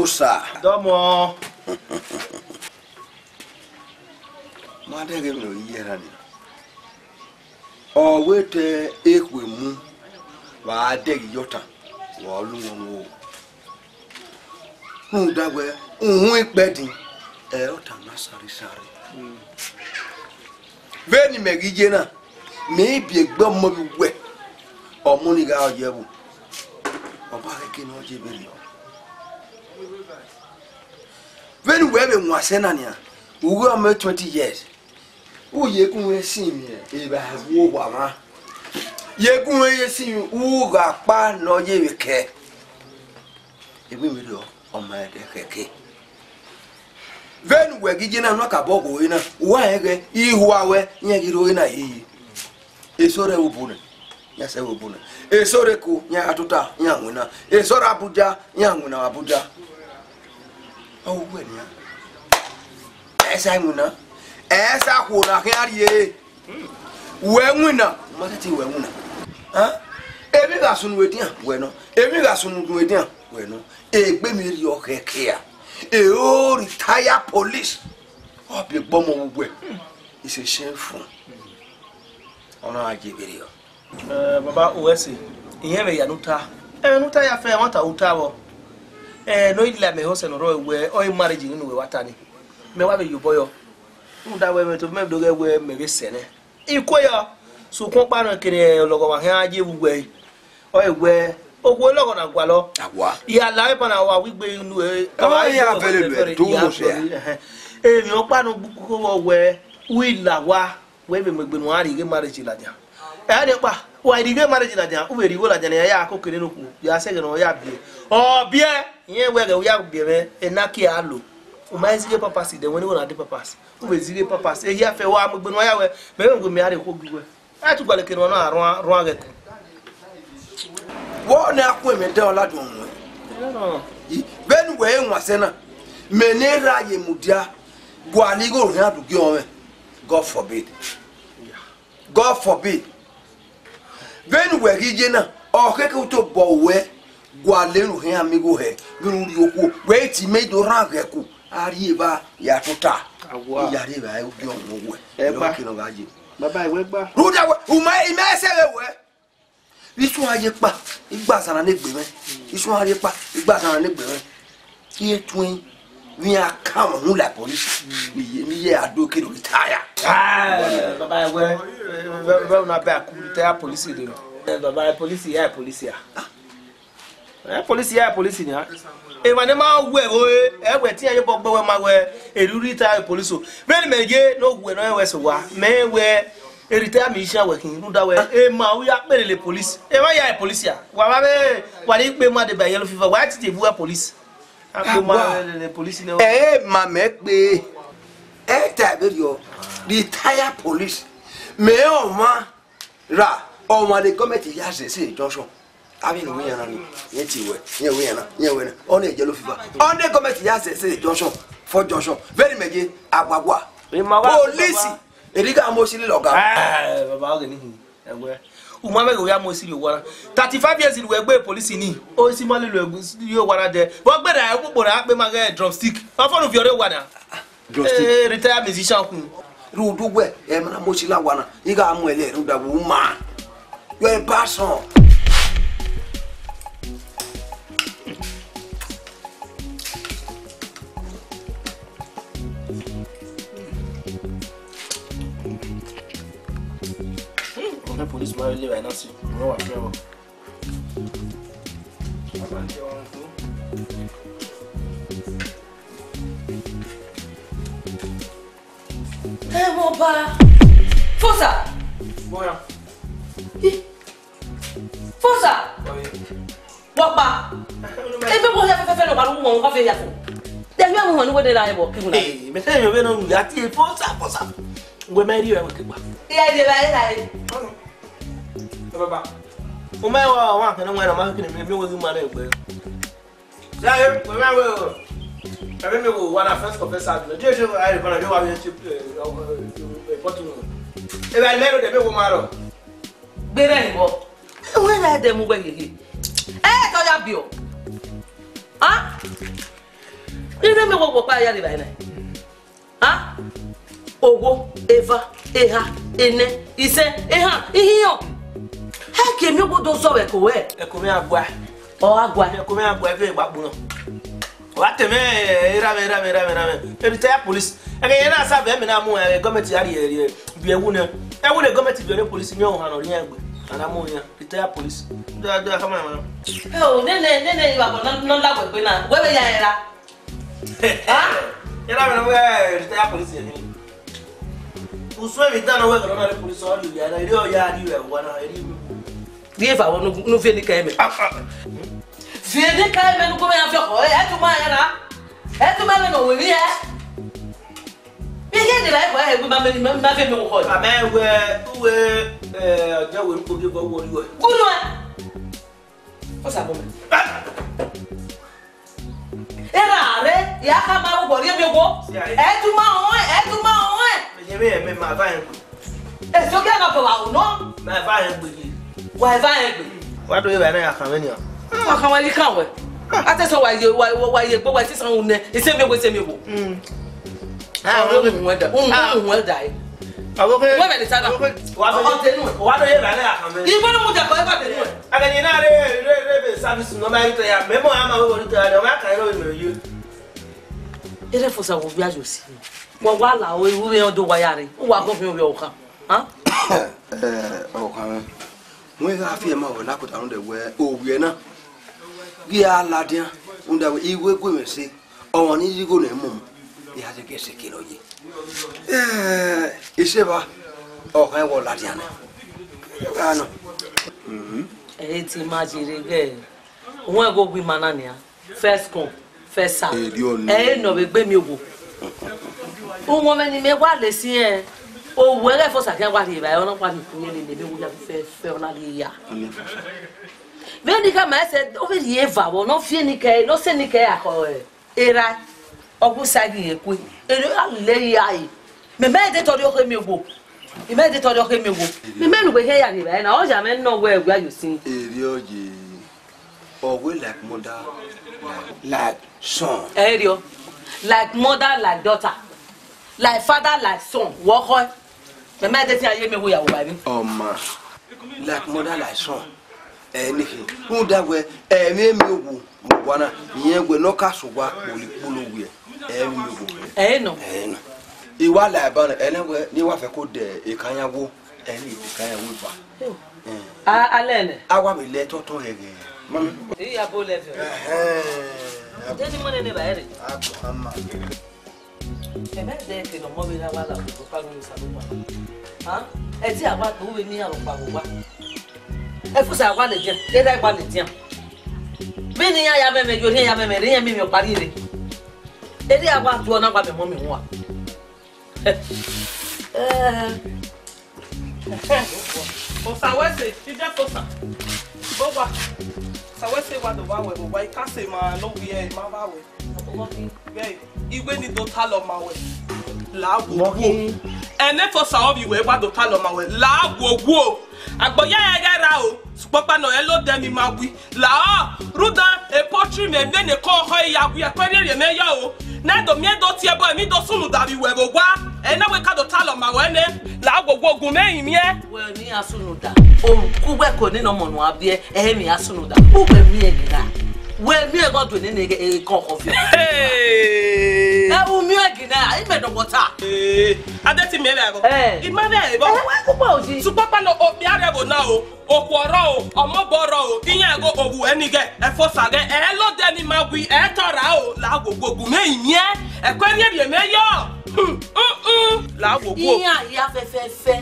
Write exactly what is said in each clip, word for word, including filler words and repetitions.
Osa. Dọmọ. Ma dẹghe emwi ne ọ ye na nia. Ọ wẹ te ekhue mu, vbe a dẹghe iyọta, wa lu wọn ru. Rhunmwuda wẹ, uhunmwu ikpẹdin, ẹ, ọta na sare sare. Vbene imẹ ghi ye na, mẹ i biẹ egbe ọmọ vbe uwẹ, ọmọ ni gha ye ẹvbo. Ọ ba ghẹ ke ne ọ ye vberriọ. Vbene uwẹ vbe wan sẹ na nian, uwẹ ọmọ twenty years, u ye gun ẹre sin miẹn evba ẹvbo owa mwa. Ye gun ẹre ye sin u gha kpa ne ọ ye vbe kẹ. Emwi vberriọ, ọ ma ẹdẹ khẹke. Vbene uwẹ ghi ye na, ne ọ kabọ gho re na, uwa rẹn ghẹ, ihua ruẹ, iran ghi rre na hihi. Eso rre ẹvbo bu nẹ, iran sẹ ẹvbo bu nẹ. Eso rre Eko, iran gha tota, iran winna. Eso rre Abuja, iran winna vbe Abuja. Ọ wẹ nian. Ẹ sa winna. Ẹ sa khuo na khian rrie. Wẹ winna, u ma titi wẹ winna. Hẹn? Emwi gha sunu edian, wẹ nọ. Emwi gha sunu edian, wẹ nọ. Egbe emwi rriọ khẹke a. E o retire police. Ọ biẹ egbe ọmọ vbe uwẹ. It's a shameful. Ọ na gha ye vberriọ. Eh, baba, uwẹ sẹ, irẹn vbe ya ne u ta. Ẹmwẹ ne u ta ya fẹ, ẹmwata u ta vbọ. Eh, ne ọ i la mẹ hẹ ọsẹ ne ọ rrọọ wẹ, ọ i marriage ne uwẹ wa ta ni. Mẹ wa vbe ye obọ yọ. Rhunmwuda wẹ, mẹ to mẹ do ghẹ wẹ mẹ vbe sẹ nẹ. I kue yọ, sokpan ọkpa nọ kere ọlọghọmwa khian ye vbe uwẹ. Ọ i wẹ, okhuo lọghọ na gualọ. Awa. Ya la eba na wa wi gbe inu, eh, Ọ ya vẹlẹ lu ẹre, do ya mo sẹ a. Emwi ọkpa nọ gbuku vbọ wẹ, u i la wa. Wẹ vbe mu egbe ne uan rhie ighe marriage ladian. Ẹ, a rhie ọkpa, wa rhie ighe marriage ladian, u vbe rhie igho ladian ne iran ya koko nene okhuo, ya sẹ ẹghẹ ne ọ ya biẹ. Ọ biẹ, irẹn wẹ ghẹ u ya biẹ mwẹ, ena kie a lo. U ma zighe pampers dẹ, wẹ ne igho na de pampers. U vbe zighe pampers, ehia fẹ wa mu egbe ne uan ya wẹ, mẹ vbe mu egbe mẹ a rhie okhuo gbe wẹ. A tu gualọ eke ne uan na rhuan, rhuan ghẹ ku. Wẹ ọna khu ẹmwẹ dan ọ ladian ọmọ. Vbene uwẹ he wan sẹ na, mẹ ne erha ye mudia, gualọ igho ne iran du gie ọmwẹ. God forbid. God forbid. Vbene uwẹ ghi ye na, ọ khẹke u tobọ ruẹ, gualọ erhunmwu iran miẹn igho hẹ, vbene u rhie okhuo, wẹ i te imẹ i do rhan ghẹ ku, a rhie evba ya tota. Awa. I ya rhie evba gie ọmọ ruẹ. Ẹgba. Erha ke ne ọ gha ye. Baba, ẹwẹ gba. Rhunmwuda wẹ, u ma, I ma sẹ vbe wẹ. Vbe isun a ye kpa, I gba azan na ne egbe mwẹ. Isun a ye kpa, I gba azan na ne egbe mwẹ. Iye tuẹn, vbe iran ka mwẹ hu la police. Mi ye, mi ye a do ke do retire. Ah, baba, wẹ, wẹ, wẹ, una bẹ a ku retire police de nọ. Eh, baba, police ya, police ya. Eh, police ya, police nia. Emwa ne ma wẹ ẹvbo re, ẹ wẹ te iran ye obọ gbe wẹ ma wẹ, erriọ retire police o. Vbene mẹ ye ne owẹ ne ọ wẹ sẹ owa, mẹ wẹ, e retire musician wẹ khin, rhunmwuda wẹ, emwa u ya kpe lele police. Emwa ya police a. Wa vbe, wa ni kpe ma deba yellow fever, wa titi vu police. A kpe ma lele police nẹ. Ẹ ma mẹ kpe. Ẹ ta vberriọ, retire police. Mẹ ọmwa ra, ọmwa ne gọọmenti ya zẹ sẹ junction. Avbe ne uwẹ iran na ni, irẹn tie wẹ, irẹn wẹ iran na, irẹn wẹ na. Ọ na yellow fever. Ọ na gọọmenti ya zẹ sẹ junction, for junction. Vbene mẹ ye, agbagba. Police, erriọ gha mu osili lọga. Eh, baba, oge ni hin. Ẹwẹ, u ma vbe ghe ya mu osili owa na. Thirty-five years ne uwẹ gbe police ni. O isi ma lele uwẹ ye owa na dẹ. Vbe ọ gbe ra, ukpokpo ra, a kpe ma ghẹ drumstick. Ọ fọ ne u viọ rre owa na. Drumstick. Eh, retire musician kun. Rhunmwuda uwẹ, ẹ ma na mu osili owa na. I gha mu ẹlẹ rhunmwuda wẹ u ma. You are a bad son. Ọmọ police ma le wa na si. Mo wa fẹ o. Ẹ wọ ba. Fosa. Bọya. Ih. Fosa. Bọya. Wọ pa. Ebe wo ya fẹfẹfẹ lọ wa lu wọn, wọn fẹ ya fo. Dẹ mi àwọn ni wo de la ẹbọ kí wọn. Eh, mẹ sẹ yọ bẹ nọ lu ya ti Fosa, Fosa. Ngwe mẹ ri ẹ wẹ kí pa. Iya de la ẹ la ẹ. Ẹ baba. O mẹ wa wa kene wọn na ma kene mi mi wo ma le gbe. Ya, eh, wẹ mẹ wẹ o. Ẹ bẹ mi wo wa na first confessor. Jésù ayé kan, yóò wá yẹn ti, eh, eh, pọ́tù nù. Ẹ bá mẹ́rin dẹ̀ mi wo ma rọ. Gbé bẹ́ẹ̀ ni bọ́. Ẹ wọ́n ẹ̀ dẹ̀ mú wẹ̀ yẹ̀yẹ̀. Ẹ tọ́ ya bì ọ́. Hàn? Ire mẹ wọ wọ kpa ya rre evbare nẹ. Ha? Owo, eva, eha, enẹ, isẹ, ehan, ihiọn. Hẹ ke miẹn owo do zọ vbe ẹko ruẹ. Ẹko mwẹ a gua. Ọ gha gua. Ẹko mwẹ a gua, ẹvbo gba gbunọ. Wa te mwẹ, eh, erha mwẹ, erha mwẹ, erha mwẹ, erha mwẹ. Retire police. Ẹghẹ yẹn na sa vbe mẹ na mu, eh, gọọmenti a rhie, rhie, biẹ ẹwu nẹ. Ẹwu ne gọọmenti biẹ ne police, miẹn ohan ne ọ rhie egbe. A na mu iran. Retire police. Do, do, come on, man. Ẹ o, nene, nene, ivbabọ nọ, nọ la wẹ egbe na. Wẹ vbe ya ẹra. Ah? Yẹrẹ avbe ne ọ wẹ retire police yẹn ni. Usun emwi dan ne ọ wẹ ghe ne ọ na rre police, ọ rhie ivbi a na, erriọ ọ ya rhie ivbi ẹvbo na, erriọ. Rhie eva vbọ ne u, ne u viẹ enikẹre mẹ. Viẹ enikẹre mẹ ne u gu mwẹ ya viọ khọ, ẹ, ẹ tu ma ya na. Ẹ tu ma mẹ ne ọ wẹ emwi hẹ. Vbe iye ne ra ẹvbo ẹre, ma mẹ, ma, ma viẹ mẹ okhọ. A mẹ wẹ, u wẹ, eh, ọjọ wẹ ne u kpoghi vbọ wọ rhie. Gu nuẹn. Ọ sa bọ mẹ. Erha rre, ya khama ru wọ rhie miẹn owo. Sia, eh. Ẹ tu ma ọnrẹn, ẹ tu ma ọnrẹn. Ẹyẹn vbe ẹmẹ ma va rẹn gbe. Eso gẹ na bọ wa ro nọ. Ma va rẹn gbe ye. Wa va rẹn gbe. Wa do ye vbe na ya khan vbe nian. Wa khan wa ye khan wẹ. A te sẹ wa ye, wa, wa, wa ye gbe wa si san unu. Ise mi wo, ise mi wo. Mm. Ah, ọmọ mi hu ẹda, hu, ah, hu ẹda ẹ. Ọvọ kẹ, wẹ vẹ le sada. Ọvọ kẹ, wa do ye vbe na ya khan vbe. Ibo ne mu da ko, e ba de nu. Ẹghẹ ne I na rre, rre, rre vbe service nọ ma retire, mẹ mọ a ma vbe retire, ọ ma ka rre vbe mẹ ye. Ere fosa wo via yo si. Wa wa la o, iru vbe ọ do wa ya rre. U wa gọ fian ovbi ọvbokhan. Han? Eh, ọvbokhan mwẹ. Wẹ gha fi ẹmwẹ ọvbokhan na kota rhunmwuda wẹ, ovbi ẹre na ghi a ladian, rhunmwuda wẹ, I wẹ gu mwẹ ẹse, ọmwa ni rhie igho nẹ mu, I gha zẹ gie ẹse ke nọ ye. Eh, isẹ evba, ọkhan wẹ ọ ladian nẹ. Gha nọ. Mhm. Ẹ i te ima ye rre ighẹ, uwẹ ghe owa ima na nian, first come, first serve. Erriọ nẹ. Ẹ i nọ vbe egbe miẹn owo. Uwọnmwẹ ne imẹ wa lesi rẹn, owa ẹghẹ fosa khian wa rhie evbare, ọ na wa rhie ikun ye lele, emwi owa ya fẹfẹ, ọ na rhie ya. Vbene I khama ẹsẹ, ọ vbe rhie eva vbọ, ne ọ viẹ enikẹre, ne ọ sẹ enikẹre akhọ, ẹ. Erha, ọ gu sa ghi rẹn kue, erriọ a lele ya re. Mẹ ma de tọrọ ọkhe miẹn owo. I ma de tọrọ ọkhe miẹn owo. Mẹ ma nu wẹ hẹ ya rhie evbare na, ọ ya mwẹ nọ wẹ wẹ a yo sin. Erriọ ye, ọ wẹ like mother, like, like son. Erriọ, like mother, like daughter, like father, like son. Wọ khọe. Mẹ ma de te iran ye miẹn owo ya vbe evbare. Ọma, like mother, like son. Ẹ nẹ khin, rhunmwuda wẹ, ẹ, emwi miẹn owo mu owa na, irẹn wẹ ne ọ ka sẹ owa kpolo kpolo wiẹ, ẹ, emwi miẹn owo. Ẹ nọ. Ẹ nọ. I wa la eba na, ẹ nẹ wẹ, ne I wa fẹ ko de ekan yan wo, ẹ, ne ekan yan wo eva. Ẹ. A, a lẹ nẹ? A wa vbe lẹ tọtọ ẹghẹ. Mami. I ya bo lẹ vẹ. Ẹhẹn. De ni mọ nene ba ẹre? A gbọ ama. Ẹmwẹ dẹ ke ne ọmọ vbe na wa la otu kpa ghe Osanobua. Han? Ẹdẹ a wa do vbe ne iran rhọkpa vbe owa. Efusa wa ladian, erha wa ladian. Vbene iran ya mwẹ mwẹ yo, iran ya mwẹ mwẹ, iran miẹn mwẹ ọkpa rhie rre. Erha wa tuẹ na wa miẹn ọmọ miẹn uwa. Eh. Osa wẹ sẹ, I de fosa. Bo wa. Osa wẹ sẹ wa do vba wẹ, bo wa, I ka sẹ ma ne ovbi ẹre ma vba wẹ. Vbe, I wẹ ne I do talọ ma wẹ. La wo wo. Ẹnẹ fosa ovbi wẹ wa do talọ ma wẹ. La wo wo. Agbọn ya ẹghẹ ra o. Sokpan ọkpa nọ, ẹ lodẹ ne ima wi. La ọ, rhunmwuda, e poultry mẹ vbene ekọ ọhọ ya wi, ẹkpẹn rhiẹnrhiẹn mẹ yọ o. Ne ẹ do miẹn do tie ẹbọ, emwi do sunu da vbe iwẹ vbe owa. Ẹ na wẹ ka do talọ ma wẹ nẹ. La wo wo gun mẹ rinmwian. Wẹ emwi a sunu da. O ku wẹ ko nene ọmọ ne uwa biẹ, ẹ emwi a sunu da. U wẹ miẹn gha. Wẹ miẹn gha do nene ekọ ọhọ fi. Hey! Ẹ u miẹn gha na, I mẹ nọ wọta. Ee, a de te miẹn vbe ẹvbo. Eh. I ma vbe ẹvbo. Ẹ wẹ ku pa oji. Sokpan ọkpa nọ, okpia rre ẹvbo na o. Okhuo ọrọ o, ọmọ obọ ọrọ o, iran ẹghẹ ovbi uwẹ ni ghẹ, ẹ fosa ghẹ, ẹ lodẹ ne ima wi, ẹ tọ ra o, la wo wo gu mẹ rinmwian, ẹkpẹn rhiẹnrhiẹn mẹ yọ. Hmm, hmm, hmm, la wo wo. Iran hia fẹfẹfẹ,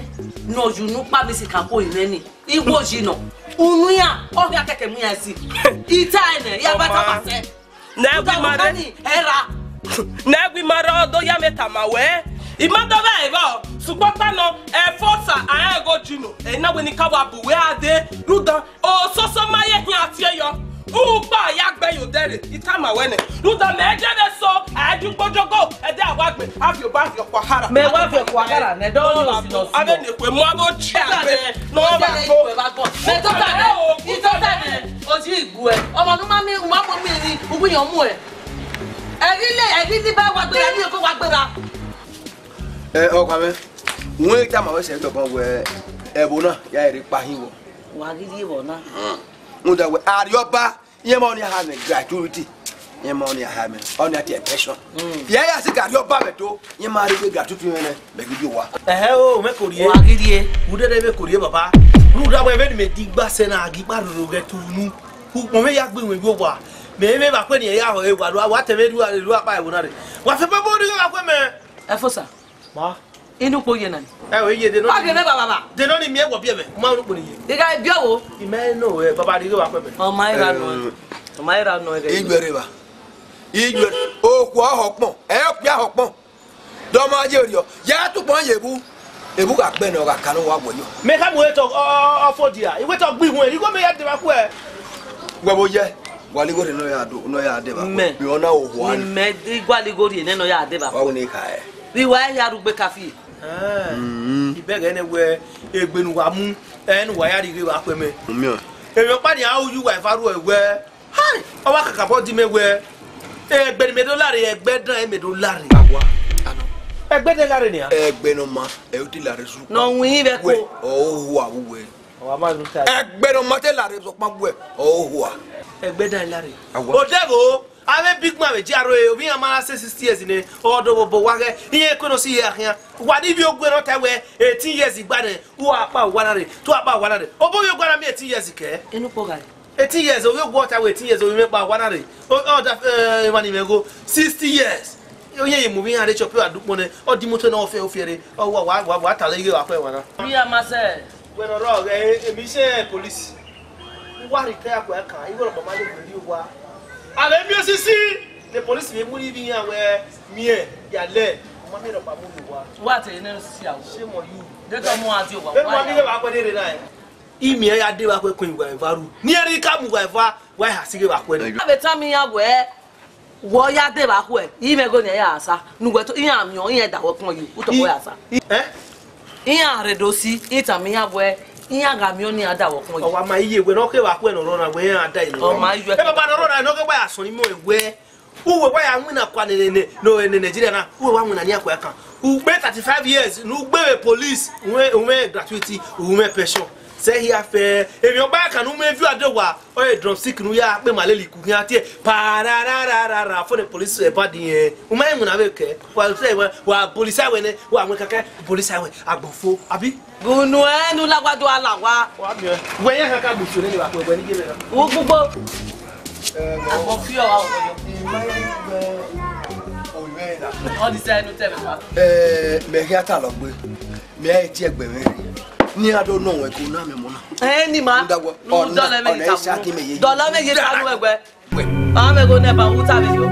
ne ọ ye unu kpa mẹ si ka ko imẹ ni, I wo yi nọ, unu iran, ọ hia kẹkẹ mu iran si. I ta ẹnẹ, ya ba ta ba sẹ. Ne ẹ wi ma rre. Ni ẹ ra. Ne ẹ wi ma rre, ọ do ya mẹ tama wẹ. I ma do vbe ẹvbo, sokpan ọkpa nọ, ẹ fosa, a rẹn ẹghẹ oji nọ, ẹ na wẹ ne I ka wa bu wẹ a dee, rhunmwuda, ososo ma ye khian tie yọ. Ukpa ya gbe yo dẹrẹ, I tama wẹ nẹ. Rhunmwuda mẹ je vbe so, a ju gbojogo, ẹ de a wa gbe, a viọ ba viọ kua hara. Mẹ wa viọ kua hara, nẹ dọ ni osi nọ si. A vbe ne kue mu abo chi a gbe, nọ ba ko. Mẹ tota nẹ, I tota nẹ, oji igbuẹ. Ọmọ ne u ma miẹn, u ma mu miẹn ni, u wi yan mu ẹ. Ẹghi le, ẹghi ni ba wa gbera, ni ko wa gbera. Ẹ, ọkpa mwẹ, wẹ tama wẹ sẹ dọbọ wẹ, ẹvbo na ya rre kpa hin vbọ. Wa ghi rhie vbọ na. Rhunmwuda wẹ, Arriọba, iran ma ọnii a ha mwẹ gratuity. Iran ma ọnii a ha mwẹ, ọnii a tie pension. Iran ya si ke Arriọba mwẹ to, iran ma rhie gratuity mwẹ nẹ, mẹ ghi yo owa. Ẹhẹ o, mẹ ko rhie. Wa ghi rhie. Udẹdẹ mẹ ko rhie, baba. Rhunmwuda wẹ, vbene mẹ digba sẹ na, a ghi kpa roro ghẹ te unu. Ukpọn mwẹ ya gbe iwẹn yo owa. Mẹ mwẹ vbe akpẹ ne irẹn ya họ ewa, wa te mwẹ ru, ru akpa ẹvbo na rre. Wa fe babo ni ghe vbe akpẹ mẹ. Ẹfosa. Ma. Inu kpo ye na. Ẹ o, iye de nọ. Wa ghe ne baba ba. De nọ ni miẹn wọ biẹ mẹ. Ma unu kpo ni ye. I gha biẹ wo. I mẹ no, ẹ, baba ni ghe vbe akpẹ mẹ. Ọ ma i ra nọ. Ọ ma i ra nọ ẹghẹ. Igbẹrẹ ba. Igbẹrẹ. Okhuo ọhọ kpọn. Ẹ okpia ọhọ kpọn. Dọmọ ye orhiọ. Ya tukpọn ye ebu. Ebu gha gbẹ nẹ, ọ gha ka ne uwa wẹ yọ. Mẹ kha mu etọ, ọ, ọ, ọ fo dia. I wẹ tọ gbe ihun, igho mẹ ya deba khuẹ. Wẹ vbo yẹ? Wa ligho rhe ne ọ ya do, ne ọ ya deba khuẹ. Mẹ. Mi ọna ohuan. Mẹ, I gua ligho rhie nẹ ne ọ ya deba khuẹ. Wa wẹ ne I kha ẹ. Vbe I wa hia rugbe kafi. Ibẹghẹ nẹ wẹ egbe ne uwa mu, ẹ ne uwa ya rhie ighe vbe akhuẹ mẹ. Umiọn. Emwi ọkpa ni a ru ye uwa eva ruẹ wẹ, hai, ọ wa kakabọ di mẹ wẹ, ẹgbẹ ne mẹ do lare, ẹgbẹ dan mẹ do lare. Awa, anọ. Ẹgbẹ dan lare nian. Ẹgbẹ ne ọ ma, ẹ te lare su. Ne ọ winna vbe ẹko. Wẹ, ọ hua vbe uwẹ. Ọ wa ma nu ta. Ẹgbẹ ne ọ ma te lare sọkpan wẹ, ọ hua. Ẹgbẹ dan lare. Awa. Odẹvbo. Avbe big man vbe Aro, ovbi iran ma na sẹ sixty years nẹ, ọ do vbe obọ owa ghẹ, iran ke no si ye akhian. Wa ni vbe ogue ne ọ ta wẹ eighteen years gba nẹ, u gha kpa owa na rre, te u gha kpa owa na rre. Obọ ovbi owa na miẹn eighteen years kẹ? Enu kpo gha re? Eighteen years, ovbi ogue ọ ta wẹ eighteen years, ovbi mwẹ kpa owa na rre. Ọ, ọ da, eh, emwa ni mwẹ gho, sixty years. Ọ yẹn ye mu ovbi iran rre chop, ọ gha dukpọn nẹ, ọ di imoto ne ọ fiẹ, ọ fiẹ rre, ọ wa, wa, wa, wa ta lẹ ighe vbe akhuẹ wa na. Ovbi iran ma sẹ. Wẹ ne ọ rrọọ ghẹ, emwi sẹ police. U wa rhie ika ya ku ẹkan, igho rọkpa ma lele rrie owa. A vbe miẹn osisi ne police vbe mu ivbi iran wẹ miẹn ya lẹ, ọ ma miẹn rọkpa mu rrie owa. Wa te ne osisi awo. Shame on you. De tọ mu a di owa. Vbe wa mu a ya. Ni vbe vbe akpẹ de rre na ẹ. Imiẹn ya de vbe akpẹ kun iwa eva ru. Ni ẹre I ka mu uwa eva, wa ha si ghe vbe akpẹ nẹ. A vbe tama iran wẹ, wẹ ọ ya de vbe akhuẹ, imẹ gho ne iran ya sa, ne uwẹ to, iran miẹn, iran da wẹ kpọn ye, u tobọ ya sa. Ẹ? Iran rre do si, I tama iran wẹ, iran gha miẹn ọnii, iran da wẹ kpọn ye. Ọ wa ma iye wẹ ne ọ khe vbe akhuẹ ne ọ rrọọ na, wẹ iran da ilo. Ọ ma iye. E baba ne ọ rrọọ na, ne ọ khe wa ya sọn imẹ wẹ, uwẹ wa ya winna kua ne, ne, ne, ne, ne Nigeria na, uwẹ wa winna nian kua ẹkan. U gbe thirty-five years, ne u gbe vbe police, u mwẹ, u mwẹ gratuity, u mwẹ pension. Sẹ hia fẹ, emwi ọkpa ẹkan ne u mwẹ view ade wa, ọ ye drumstick ne u ya kpe ma lele iku khian tie, pa ra ra ra ra ra, fo ne police ẹ ba di yẹn. U ma rẹn iwinna vbe kẹ, wa sẹ wa, wa police awẹ nẹ, wa wẹn kẹkẹ, police awẹ, agbọn fo, abi? Unu ẹ ne u lagua do a lagua. Wa miẹn. Wẹ ya kaka gbe isu nene vbe akpẹ, wẹ ni ye mẹ na. Ugbugbo. Agbọn fi ọ wa wọ yọ. I ma rẹn wẹ o rẹn na. Ọ di sẹ ẹnu tẹ mẹ fa. Ẹ, mẹ khian ta lọ gbe. Mẹ a tie ẹgbẹ mwẹ rre. Ne iran do nọ wẹ ko na mẹ mọ na. Ẹ, ni ma. Nda wọ, nu ọna, dọlọ mẹ ọna ghi ta isa mu. Ki mẹ ye. Dọlọ mẹ ye ta mu ẹgbẹ. Wẹ. Ba mẹ go nẹ ba wu ta vbe yo.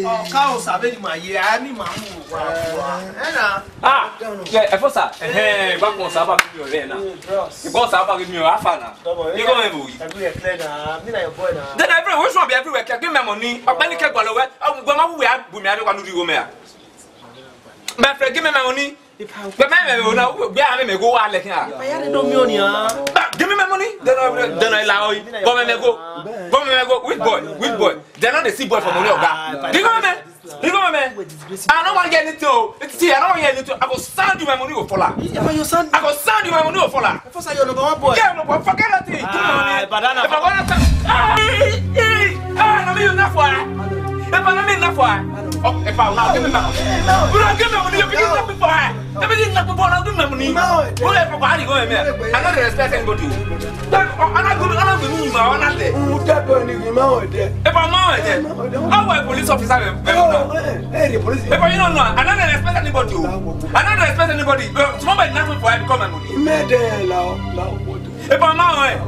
Ọ ka osa vbene ima ye, a i miẹn ima mu owa, owa. Ẹ na. Ah, yeah, Efosa. Ẹhẹn, wa kpọn Osa ba ghi miẹn ọre na. Because Osa ba ghi miẹn ọre, afa na. Igho mwẹ vbe oyi. Everywhere clear na. Me na your boy na. Then everywhere, which one be everywhere? Give me money. Ọgbẹni kẹ gualọ wẹ. Ọgbẹni ma wu wẹ, bu mi aro wa nu righo mẹ a. My friend, give me my money. Gbẹ mẹ mẹ o na, gbẹ a mẹ mẹ go wa lẹ khian. Ipa ya de do mi oni a. Give me my money. Then I, then I la oi. Go mẹ mẹ go. Go mẹ mẹ go. Which boy? Which boy? They no dey see boy for money, oga. Give me, give me. I don't want get anything. See, I don't want get anything. I go send you my money, go fall. I go send you my money, go fall. First, you're number one boy. Yeah, no, but forget that thing. Ah, banana. If I want to, ah, eh, eh, ah, no, me enough for. If I no me enough for. Oh, if I will give me my money. You don't give me money, you begin to for. If I didn't have to borrow, give me money. Who if I go, man? I don't respect anybody. But, uh, I don't go, I don't go, I don't go. Who that boy need him out there? If I'm out there, how will police officer be? Oh, eh, eh, the police. If I, you don't know, I don't respect anybody. I don't respect anybody. Uh, somebody not for I become my money. Mad, eh, lao, lao, what? Epa, ma rẹn.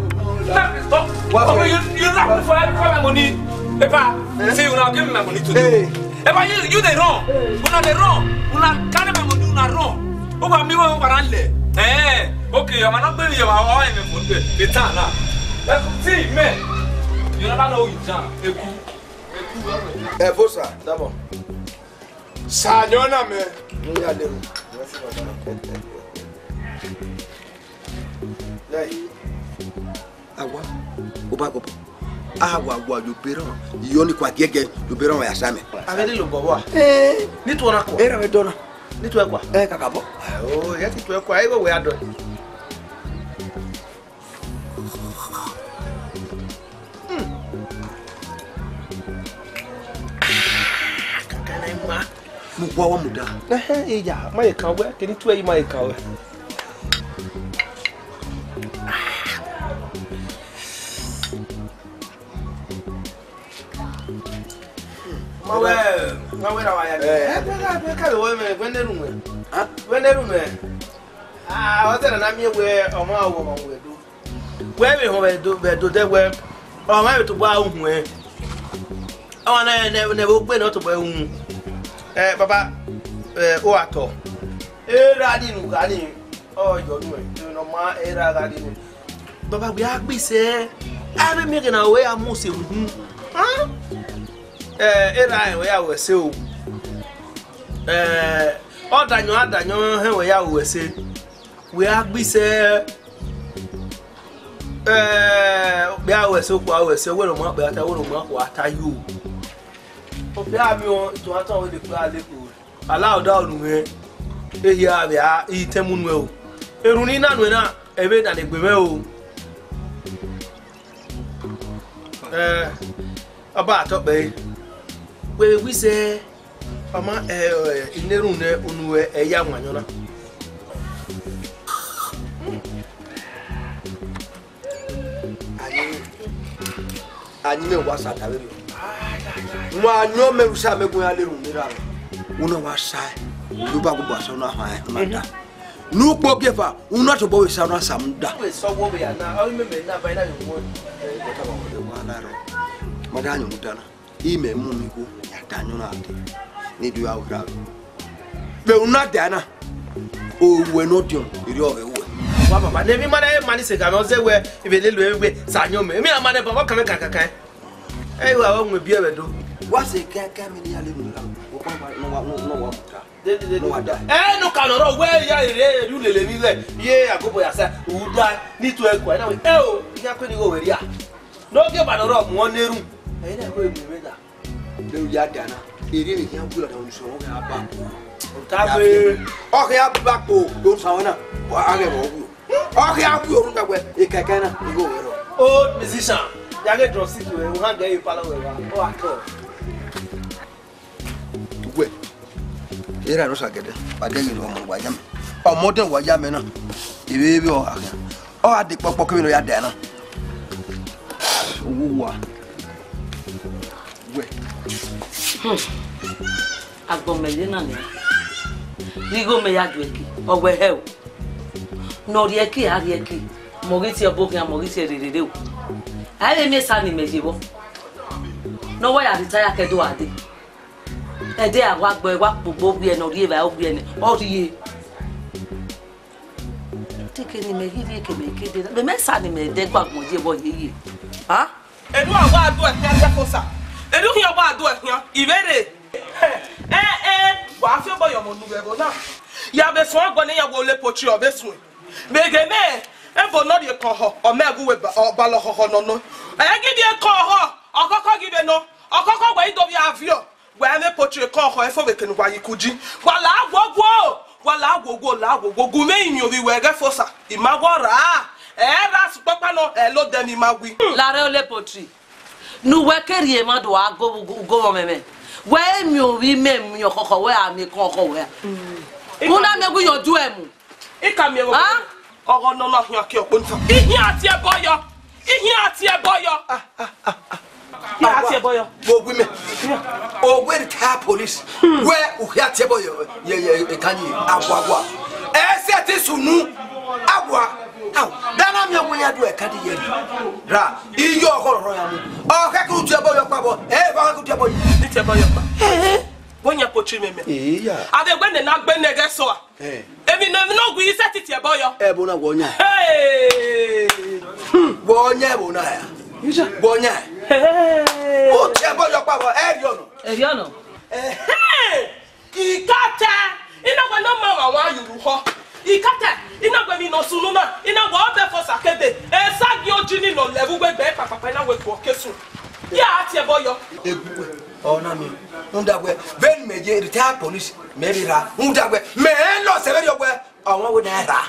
Stop. What? Oh, you, you laugh before I come my money. Epa, see, una give me my money today. Hey. Epa, you, you dey run. Una dey run. Una carry my money, una run. Over me, over and le. Eh, okay, I'm not going to your, my money. The time now. Let's see, man. You never know you jam. Eku. Eku. Eh, boss, sir. Double. Sa nyọ na mẹ. Mu ya le. Hey. Awa, obagọbọ. Awa, wa yo beran. Iyo ni kwa giẹgiẹ, yo beran wa ya sa mẹ. Avbe ni lo bọbọ a? Eh. Ni tuẹ na kua? Era mẹ dọna. Ni tuẹ kua? Eh, kakabọ. Oh, ya ti tuẹ kua, ewe wẹ a dọ. Hmm. Ah, kakana ima. Mu gua wa muda. Ehe, iya, ma ye kan wẹ, keni tuẹ yi ma ye kan wẹ. Ma wẹ, ma wẹ ra wa ya ni. Eh. Eh, wẹ ka, wẹ ka wẹ, wẹ ne ru mẹ. Ha? Wẹ ne ru mẹ. Ah, ọ zẹrẹ na miẹn wẹ, ọmọ awọ ma wẹ do. Wẹ vbe họn vbe do, vbe do dẹ wẹ, ọmọ vbe tobọ a ru huẹn. Ọmọ na ne, ne vbe ogbe ne ọ tobọ ru. Eh, baba, eh, o atọ. Era ni nu ga ni, ọ yọ nu, eh, ne ọ ma era ga ni nu. Baba, wẹ a gbe isẹ, a vbe miẹn ghe na wẹ a mu sẹ uhunmwu. Hẹn? Eh, erha rẹn wẹ ya ru ẹse o. Eh, ọdayọn, adayọn hẹn wẹ ya ru ẹse. Wẹ a gbe isẹ, eh, wẹ a ru ẹse, okpia ru ẹse, wẹ ne ọ ma kpẹ ta, wẹ ne ọ ma kpẹ ta yo. Okpia miẹn, itohan tọn wẹ dekpe a le kpo. Ala ọda ọnu mwẹ, ehia vbe a i tẹn mu nuẹ o. Erhunmwu na nuẹn na, ẹvbo na ne egbe mwẹ o. Eh, ọba atọ kpẹre. Wẹ vbe wẹ isẹ, ọ ma, eh, eh, I ne erhunmwu nẹ unu ẹ ya wan yọn na. Ayin, ayin mẹ wa sa da vberriọ. Wa yọn mẹ ru sa mẹ gun ya le ru ne ra. Una wa sa, lu ba gbogbo asa una ha, una da. Nu kpo giefa, una tobọ vbe sa, una sa mu da. Wẹ sọ wo vbe ya na, ọ mẹ mẹ na ba na yo wo. Wa na rọ. Ma da yọn mu da na. Imẹ mu mi kho, ya da yọn na de. Ni do ya wẹ ra. Vbe una da na, owẹ ne ọdiọn, erriọ ọghẹ wẹ. Wa baba, ne emwi ma na ma ni sẹ gha mwẹ, ọ zẹ wẹ, ivbe lele egbe sa yọn mẹ. Emwi a ma nẹ baba, ọ kan mwẹ kankankan. Ẹ i wa mu ebi ẹvbo do. Wa sẹ kẹkẹ mi ne ya le mu ra. Wo pa wa, ne wa, ne wa muta. De, de, de, ne wa da. Ẹ, ne u ka nọ rọ wẹ ya rere ru lele vbe ighẹ, ye agobo ya sa, u da, ni tuẹ kua, ẹ na wẹ, ẹ o, I ya kue ni igho wẹ ria. Ne ogieva nọ rọ mu ọ ne erhunmwu. Ẹ i na kue mu mwẹ da. Ne u ya da na, erriọ vbe khian gu ladian, ọni sẹ ọghe a ba kpo. Ọ ta gbe. Ọghe a ba kpo, do sa na, a ghẹ vbe ọ wu. Ọghe a wu orhunmwu wẹ, ekẹkẹ na, igho wẹ rọ. Old musician, ya ghe drum set wẹ, u hang ẹ ye palọ wẹ wa, ọ wa tọ. Wẹ, erha ne Osagẹdẹ, wa dẹ ghe ne ọmọ wa ya mẹ. Ọmọ dẹ wa ya mẹ na, ivbe vbe ọ gha khian. Ọ gha de kpọkpọ kevbe ne ọ ya da na. Owo wa. Wẹ. Hmm. Agbọn mẹ ye na nian. Igho mẹ ya gie ẹki, ọ wẹ hẹ o. Ne ọ rhie ẹki, a rhie ẹki. Mẹ ọ ghi tie ọbo khian, mẹ ọ ghi tie rherere o. A i vbe miẹn esa ne imẹ ye vbọ. Ne ọ wa ya rhie taya ke do a dee. Ẹdẹ a wa gbe, wa kpogbo gbe ne ọ rhie evbare, ọ gbe ne ọ rhie. Te ke ne imẹ ghi rhie ke mẹ ke dee na. Mẹ, mẹ esa ne imẹ dẹ gbe agbọn ye vbọ yeye. Ha? Enu a wa do ẹkhian, Ẹfosa. Enu khian wa do ẹkhian, ivbe rre. Ẹ, ẹ, wa fi obọ ye ọmọ ne u vbe ẹvbo na. Ya vbe suẹn agbọn ne iran wẹ ole poultry, ọ vbe suẹn. Vbe ghe nẹ, ẹvbo ne ọ rhie ekọnhọ, ọ ma gu wẹ ba, ọ balọ khọkhọ nọ nọ. Ẹ ghi rhie ekọnhọ, ọkọkọ ghi vbe nọ, ọkọkọ wẹ i do vbe aviọ. Wẹ mwẹ poultry ekọnhọ, ẹfo vbe kene uwa ye iku ji. Wa la guoguo, wa la guoguo, la guoguo, gu mwẹ iyẹn ovbi wẹ ghẹ Ẹfosa. I ma wọ ra, ẹ ra sukpakpa nọ, ẹ lodẹ ne I ma wi. Larre ole poultry. Ne uwẹ ke rhie emwa do gha go, go, go vbe ọmwẹmwẹ. Wẹ miẹn ovbi mẹ miẹn ọkhọkhọ wẹ a miẹn ekọnhọ wẹ a. U na miẹn wẹ iyẹn ọ du ẹmu. I ka miẹn vbe. Ah? Ọghọ nọ na khian ke ọkpọ nfa. I khian tie ẹbọ yọ. I khian tie ẹbọ yọ. Ah, ah, ah, ah. I khian tie ẹbọ yọ. Wo wi mẹ. Owe retired police. Hmm. Wẹ u khian tie ẹbọ yọ. Ye, ye, e kan yi. Agua, agua. Ẹ sẹ ti sunu. Agua. Au, dana miẹn wẹ ya do ẹka di ye ra. Iyo ọkhọ rọrọ ya mu. Ọ khẹke u tie ẹbọ yọ kpa vbọ. Ẹ, ọ khẹke u tie ẹbọ yọ. Ni tie ẹbọ yọ kpa. Wẹ yan poultry mẹ mẹ. Iya. Avbe wẹ nẹ na gbe nẹ ghẹ sua. Eh. Emwi nọ, emwi nọ gu i sẹtin tie ẹbọ yọ. Ẹbọ na wọ yan. Hey! Wọ yan ẹbọ na ya. Isa. Wọ yan. Hey! U tie ẹbọ yọ kpa vbọ, ẹ rhie ọnọ. Ẹ rhie ọnọ. Eh, hey! Ikata, I na wẹ ne ọ ma mwẹ awa yuru họ. Ikata, I na wẹ emwi ne ọ sunu na, I na wẹ ọ bẹ Efosa kede. Esa gi ojini ne ọ lẹ vbe uwu egbe kpakpakpa, I na wẹ guọ ke sun. Ya tie ẹbọ yọ. Eguẹ, ọ na miẹn. Rhunmwuda wẹ, vbene mẹ ye retired police, mẹ rre ra. Rhunmwuda wẹ, mẹ lọ sẹ vberriọ wẹ, ọmwa wẹ na ra.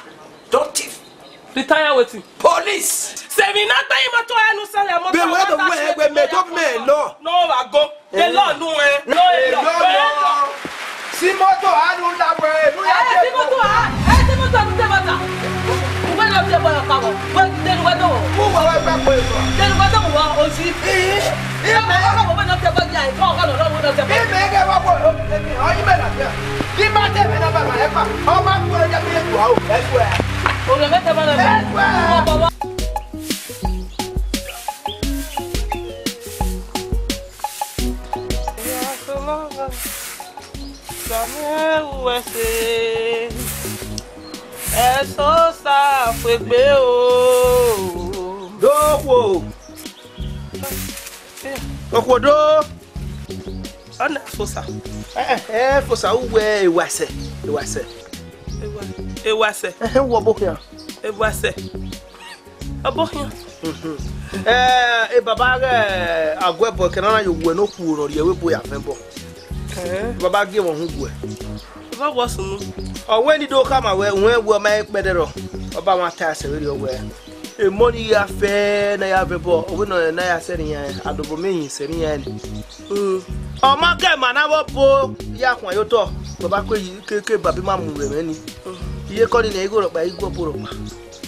Don't thief. Retire wetin? Police. Sẹ emwi na gbe imoto ẹre ne u sẹ lẹ moto. Vbe wẹ do wẹ wẹ mẹ do mẹ lọ. No, wa go. De lọ nu ẹ. No, e lọ. Si moto a nu la wẹ, nu ya. Eh, si moto a. Eh, si moto a nu te bata. Uwẹ na te bọ ya kpawọ. Wẹ de nu wẹ do. Uwẹ wẹ gba kpo eso. De nu wẹ do wọ osi. Ii, ii, mẹ. Ọkọ wẹ na te bọ ya, ọkọ wẹ na te bọ. Ii, mẹ gẹ wa kpo. Ọyí mẹ na fia. Bí bá tẹ̀ mí náà bàbá ẹ fà, ọmọ akúrẹ́ jẹ́ bí ètò àwọn ẹ̀kú ẹ̀. Òrè mẹ́tẹ̀ bá lọ. Ẹ̀kú ẹ̀. Ọmọ bàbá. Sami ẹwẹse, ẹsọ sa fegbe o. Dogho. Okhuo do. Ọ na Efosa. Ẹ, ẹ, ẹ, Efosa, uwẹ Ewasẹ, Ewasẹ. Ewa, Ewasẹ. Ẹhẹn, wọ ọbokhian. Ewasẹ. Ọbokhian. Mhm. Ẹ, e baba ghẹ aguẹbọ kẹ na na ye owẹ ne okhuo ne ọ rhie ẹvbo ebo ya vẹn bọ. Ẹhẹn. Baba gie mwẹ uhunmwu guẹ. Baba wọ sunu. Ọ wẹ ne I do khama wẹ, uwẹ wẹ ọ ma kpẹdẹ rọ. Ọba wan ta ẹsẹ vberriọ wẹ. Emọ ni ya fẹ ne a ya vẹ obọ, ọ wẹ nọ ne a ya sẹrriọ iran, adobọ mẹ hin sẹrriọ iran ni. Mm. Ọ ma kẹ ma na vbe obo ya khuan ye otọ, baba ke yi, ke, ke babi ma mu vbe ẹmwẹ ni. Mm. Iye kọ ni nẹ igho rọkpa, igho obo rọkpa.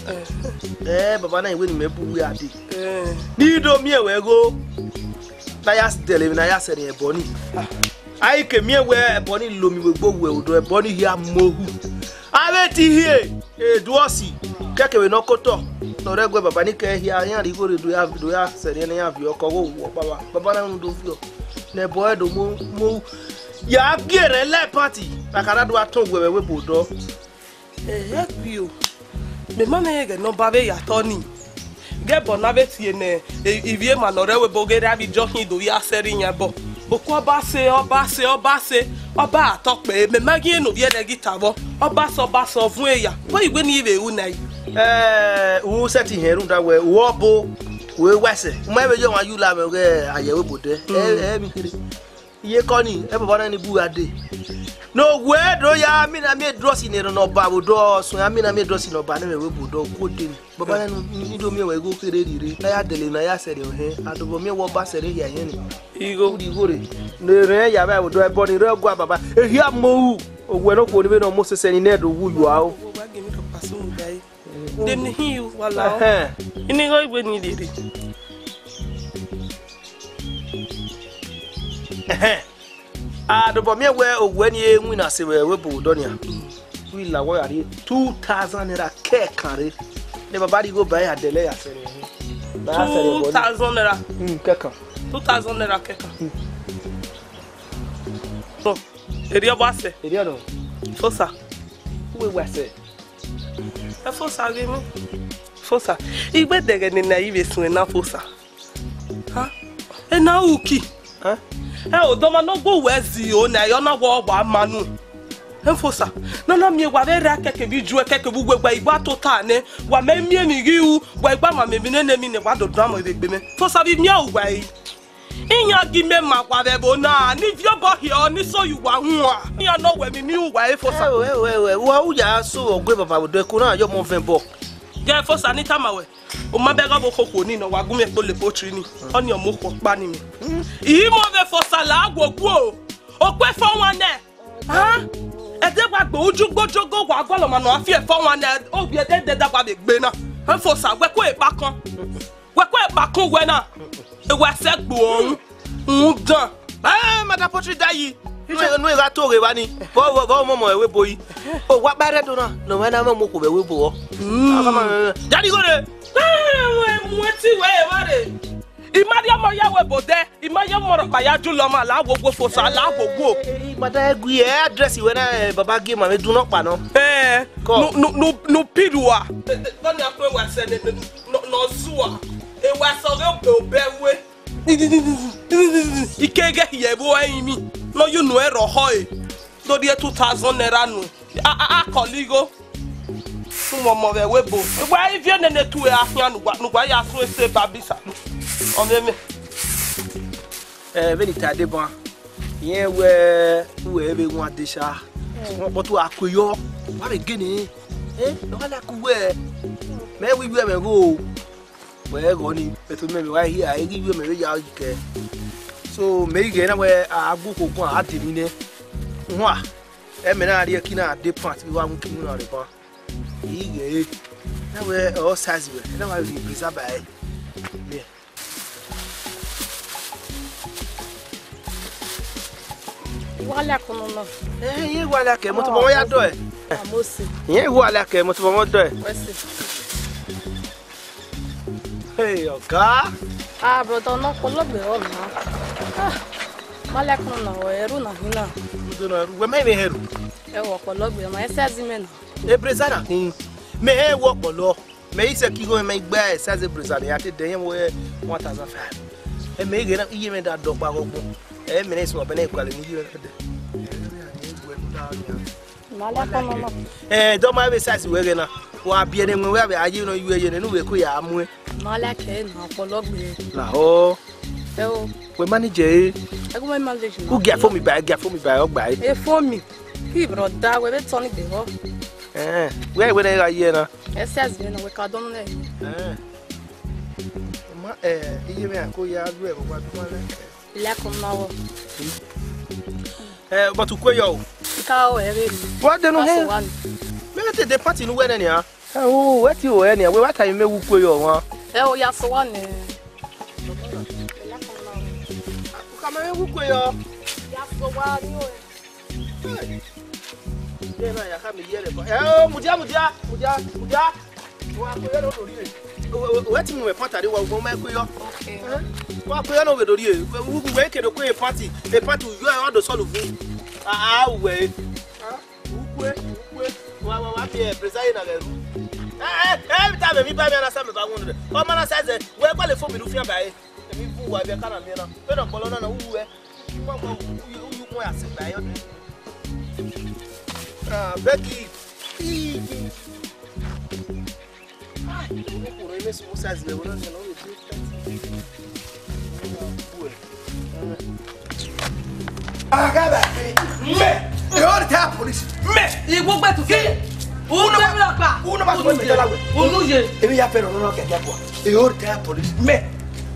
Eh. Eh, baba na i wẹ ne imẹ bu uwu a dee. Eh. Ne I do miẹn wẹ igho, ne a ya dẹlẹ emwi ne a ya sẹrriọ ẹbọ ni. Ah. A i ke miẹn wẹ ẹbọ ni lomi vbe egbe owẹ odọ, ẹbọ ni hia mohu. Avbe te ihie, Eduọsi, kẹkẹ vbe ne ọ kotọ, ne ọ rre ẹguẹ baba ni kẹ hia, iran rhie igho rre do ya, do ya sẹrriọ ne iran viọ ọkọ ọghe owa baba, baba na rhunmwuda ovbiọ, ne ẹbọ ẹre do mu, mu, ya gie rẹn la panti, a ka na do a tọn uwẹ vbe ẹvbo odọ. Ẹhẹ, gbi o. Mẹ ma mwẹ ighẹ ne ọ ba vbe ya tọ nii. Ghẹ ẹbọ na vbe tie ne ivbi ema ne ọ rre ẹvbo ebo ghe rre avbe ijo khin do ya sẹrriọ iran ẹbọ. Okhuo ọba sẹ, ọba sẹ, ọba sẹ, ọba ra tọ kpẹre, mẹ ma ghi rẹn ne ovbi ẹre ghi ta vbọ. Ọba sẹ, ọba sẹ, ọ vuọn eya. Wẹ i wẹ ne I vbe ru na yi? Ẹ, u sẹtin hẹn rhunmwuda wẹ, u ọbo, u Ewasẹ. U ma vbe ye ọmwa ye ula mwẹ ọghe a ye ẹvbo ebo dẹ. Ẹ, ẹ, emwi kherhe. Iye kọ ni, ẹ baba na ni bu gha dee. Ne owẹ do ya mina miẹn Eduọsi ne erhọn ne ọba vbe odọ, suẹn a mina miẹn Eduọsi ne ọba ne ẹvbo ebo odọ, okuo dee ni. Baba na ni, ni do miẹn wẹ igho kherhe rhie rre, ne a ya dẹlẹ ne a ya sẹrriọ hẹn, adobọ miẹn wẹ ọba sẹrriọ hia hẹn ni. Igho. U rhie igho rre. Ne erhẹn ya vbe odọ, ẹbọ ni rre ọgua baba. Ehia mohu, owẹ ne okhuo ni vbe ne ọ mu osẹsẹ ni nẹ do wu yua o. Wa gie mwẹ rhọkpa sunu gha re. De ne I hin ru, wa la o. Ẹhẹn. I ni gho igbe ni rhiere. Ẹhẹn. Adobọ miẹn wẹ owẹ ni e winna se vbe ẹvbo odọ nian. Wẹ I la wẹ gha rhie two thousand naira kẹkan rre. Ne baba rhie igho ba ya dẹlẹ ya sẹrriọ ẹre. Ba ya sẹrriọ ẹbọ ni. Two thousand naira. Mm, kẹkan. Two thousand naira kẹkan. Mm. Erriọ wa sẹ. Erriọ nọ. Efosa. Uwẹ wa sẹ. Efosa ghe mẹ. Efosa. Igbe dẹghẹ ne na i vbe suẹn na Efosa. Ha? Ena uki. Eh? Ẹ odọ ma nọ gbe wẹ zi o na yọ na wọ wa ma nu. Efosa. Na na miẹn wa vbe ra kẹkẹ vbe ijuẹ kẹkẹ vbe uwẹ wa igba tota nẹ. Wa mẹ miẹn ni ghi ru wa igba ma mẹ emwi nene mi nẹ wa do dun amọ vbe egbe mẹ. Efosa vbe miẹn uwa ẹre. Iran gi mẹ ma wa vbe ẹvbo na, ni viọ obọ hiọ, ni so ye uwa huan. Iran nọ wẹ emwi ni ru uwa Efosa. Ẹo, ẹo, ẹo, ẹo, wa u ya so ọgbe baba vbe odọ ẹko na yọ ọmọ vẹn bọ. Gẹ Efosa ni tama wẹ, u ma bẹghe ọvbokhan okhuo ni ne ọ wa gu mwẹ kpolo poultry ni, ọni ọmọ okhuo ọkpa ni mẹ. I mu ọmọ Efosa la guoguo, okpe fọ wan nẹ. Hàn? Ẹdẹ wa gbe uju gbojogo wa gualọ ma nọ a fi ẹfọ wan nẹ, ovbi ẹdẹ dẹdẹ wa vbe gbe na. Efosa, wẹ ko e kpakọn. Wẹ ko e kpakọn wẹ na. Ewa sẹ gbo ọhun. Undan. Eh, madam poultry da yi. Iye. Nu, nu gha to ghe evba ni. Vbọ, vbọ, vbọ ọmọmọ ẹvbo ebo yi. O wa kpa ẹrẹdọ na, ne ọ mwẹ na mwẹ ọmọ okhuo vbe ẹvbo ebo. Mm. Daddy, go there. Mu ẹtin wẹ evba rre. I ma rhie ọmọ ya wẹ ebo dẹ, I ma rhie ọmọ rhọkpa ya julọ ọmọ, la wo wo fosa, la wo wo. Eh, eh, eh, madam, ẹ gui, ẹ address wẹ na, eh, baba gie ma vbe dunọ kpa nọ. Eh, Kọ. Nu, nu, nu, nu piru a. Eh, eh, nọ ni a kue wa sẹ ne, ne, nọ, nọ zua. E wa sẹ ọghe obẹ we. I ke ghẹ hiẹ vbe ẹrinmwi ne ọ ye unu ẹrọ họ e, do rhie two thousand naira nu. A, a, a kọlọ igho. Sumwẹ ọmọ vbe ẹvbo ebo. Wa ivie nene tu a khian ne uwa, ne uwa ya sun ese ba bi salu. Ọmọ mwẹ. Eh, vbene I ta deba, irẹn wẹ uwẹ vbe wan desha. Sokpan kpọtu a kue yọ, wa vbe gene. Eh, ọ gha like uwẹ. Mẹ wẹ ivie mwẹ gho. Wẹ ghọ ni, but mẹ, mẹ wa hia, I ghi ivie mwẹ vbe ya kẹ. So, mẹ i ghẹ na wẹ a gu koko a de mi nẹ. Wa, ẹ mẹ na rhie ẹki na de pant, wa mu kinu na rre ban. I ghẹ e. Na wẹ ọ size wẹ, na wa rhie blazer ba ẹre. Yeah. I wa like unu nọ. Eh, irẹn wa like, mo tobọ mwẹ ya dọe. Amosi. Irẹn wa like, mo tobọ mwẹ dọe. Wẹ si. Hey, ọga. Ah, brother, ọna ọkpọlọgbe ọ na. Ah, ma like unu na, ọ ẹrhu na hin na. Udo na ẹrhu, wẹ ma vbe hẹrhu. Ẹ wọ ọkpọlọgbe, ma size mẹ na. Ebreza na hin. Mẹ hẹ wọ ọkpọlọ. Mẹ i sẹ ke igho mẹ i gbe size ebreza ne a te dẹ yẹn wẹ one thousand five. Ẹ mẹ i ghẹ na, iye mwẹ da dọkpa ghe ọgbọn. Ẹ mẹ na i sẹ ọbẹ na i gualọ ne iye mwẹ da dẹ. Ma like unu nọ. Eh, dọ ma vbe size wẹ ghẹ na. Wa biẹ ne wẹ wẹ a ye nọ yu ẹyẹ ne, ne u vbe ko ya muẹn. Ma like ẹre na, ọkpọlọgbe. Lahọ. Ẹ o. Wẹ manage ẹre. Ẹ gu mẹ manage na. U gia phone mi ba, gia phone mi ba, ọ gba ẹre. E phone mi. Ki brother, wẹ vbe tọ ni gbe họ. Eh, wẹ wẹ ne gha ye na. Ẹ size mẹ na, wẹ ka dọnọ nẹ. Eh. Ma, eh, iye mwẹ a ko ya ru ẹvbo wa du ma lẹ. Ilẹkùn ma wọ. Eh, but u kue yọ o. Ka o ẹ vbe. Wa denu he. Mẹ te de party nu wẹ nẹ nia. Ẹ o, wẹ ti o ẹ nia, wẹ wa ta mẹ wu kue yọ wan. Ẹ o, ya so wa nẹ. U ka ma mẹ wu kue yọ. Ya so wa ni o. Ẹ na ya ka mẹ yẹrẹ ba. Ẹ o, mudia, mudia, mudia, mudia. Wa ko yọ no do rie. Wẹ ti mu mẹ pant a de wa, u ma ko yọ. Okay. Wa ko yọ no vbe do rie. Wẹ ke do ko e party, e party u yọ ọ do sọlu vu. A, a, wẹ. Ukwe, ukwe. Wa, wa, wa, bi, eh, preza ye na ghẹ ru. Eh, eh, eh, ta mẹ, mi ba mi ana sa mẹ ba won re. Ọ ma na sa zẹ, wẹ gba le fo mi ru fian ba e. Emi vu wa bi ka na mi na. Pe na kpọlọ na na, u wẹ. Wa, wa, u, u, u, u, ya se ba yo. Ah, Becky. Ai, u ko re me su size le, wo na ni na, o de. Agaba, me, e o rita police, me. Iwu gbe tu ke. U gbe mi lọ gba. Uno ma so me dala we. Unu ye. Emi ya fẹ nọ nọ kẹkẹ bua. E o rita police, me.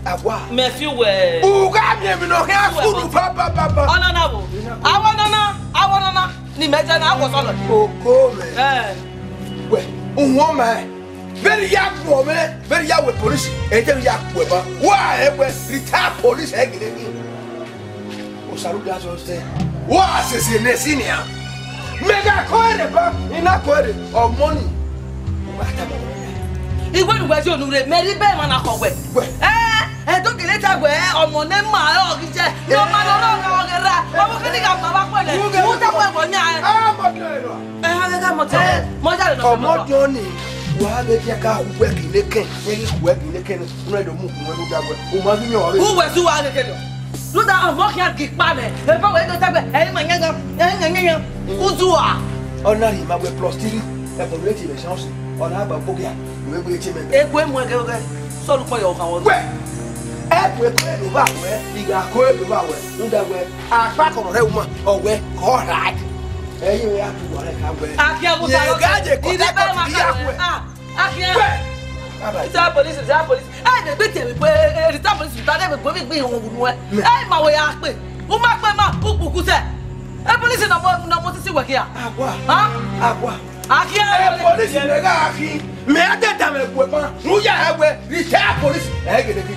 Awa. Me fi wẹ. U ga mi emi nọ kẹ furu pa pa pa pa. Ọna na wo. Awọ nana, awọ nana. Ni mẹ jẹ na, awọ sọnọ. Oko mẹ. Eh. Wẹ, uhun mẹ. Vbene I ya guọ mwẹ, vbene I ya wẹ police, ẹ i te ya guẹ ba. Wa ẹ wẹ rita police ẹ gele ni. Osaru da sọ sẹ. Wa sese ne si nian. Mẹ gha kọ ẹre ba, I na kọ ẹre, ọmọ ni. Wa ta mọ. Iwe nu wẹ si onu re, mẹ ri bẹ ma na kọ wẹ. Wẹ. Eh, ẹ do gele ta wẹ, ọmọ ne ma ọ ghi jẹ. No ma no no no ghe ra. Ọmọ kini ga ma ba kọ le. Mu ta wẹ wọ nya. Ah, ma kọ ẹre. Ẹ, ẹ, ẹ, mọ tẹ, mọ jare nọ. Ọmọ jọ ni, wa vbe dia ka hu ẹki neke, yẹ ghi hu ẹki neke ni, unu do mu kun ẹnu da wẹ, u ma ghi yọn ọre. Uwẹ su wa ghe kedo. Lu da ọmọ khian gi kpa mẹ, ebe wẹ do tẹgbẹ, ẹ ma yan yan, ẹ yan yan yan. Udu a. Ọna rhie ma wẹ plus three, ẹ kọ wẹ ti vbe chance, ọna gba gbogia, wẹ gbe ti mẹ. Egbe mu ẹgẹ gẹ, sọlu kpọ yọ ọkhan wọn. Wẹ, ẹ kue kue lo ba wẹ, igha kue lo ba wẹ, u da wẹ. Akpa kọrọ rẹ uma, ọ wẹ, all right. Ẹyin ya tu wọ rẹ ka wẹ. Akia mu ta lọ. Ye ga je ko ta ko ti ya wẹ. Ah, akia. Wẹ. Baba. It's our police, it's our police. Ẹ de gbe tẹ̀wé pé ẹ ẹ ta police ta de gbe gbe gbe ohun nu ẹ. Ẹ ma wẹ ya pé. U ma pé ma, u kpuku sẹ. Ẹ police na mo na mo sisi wẹ kia. Agua. Ha? Agua. Akhian. Police mẹ gha khin. Mẹ a te da mwẹ guẹ kpa. Nu ya hẹ wẹ, retire police. Ẹ gele bi.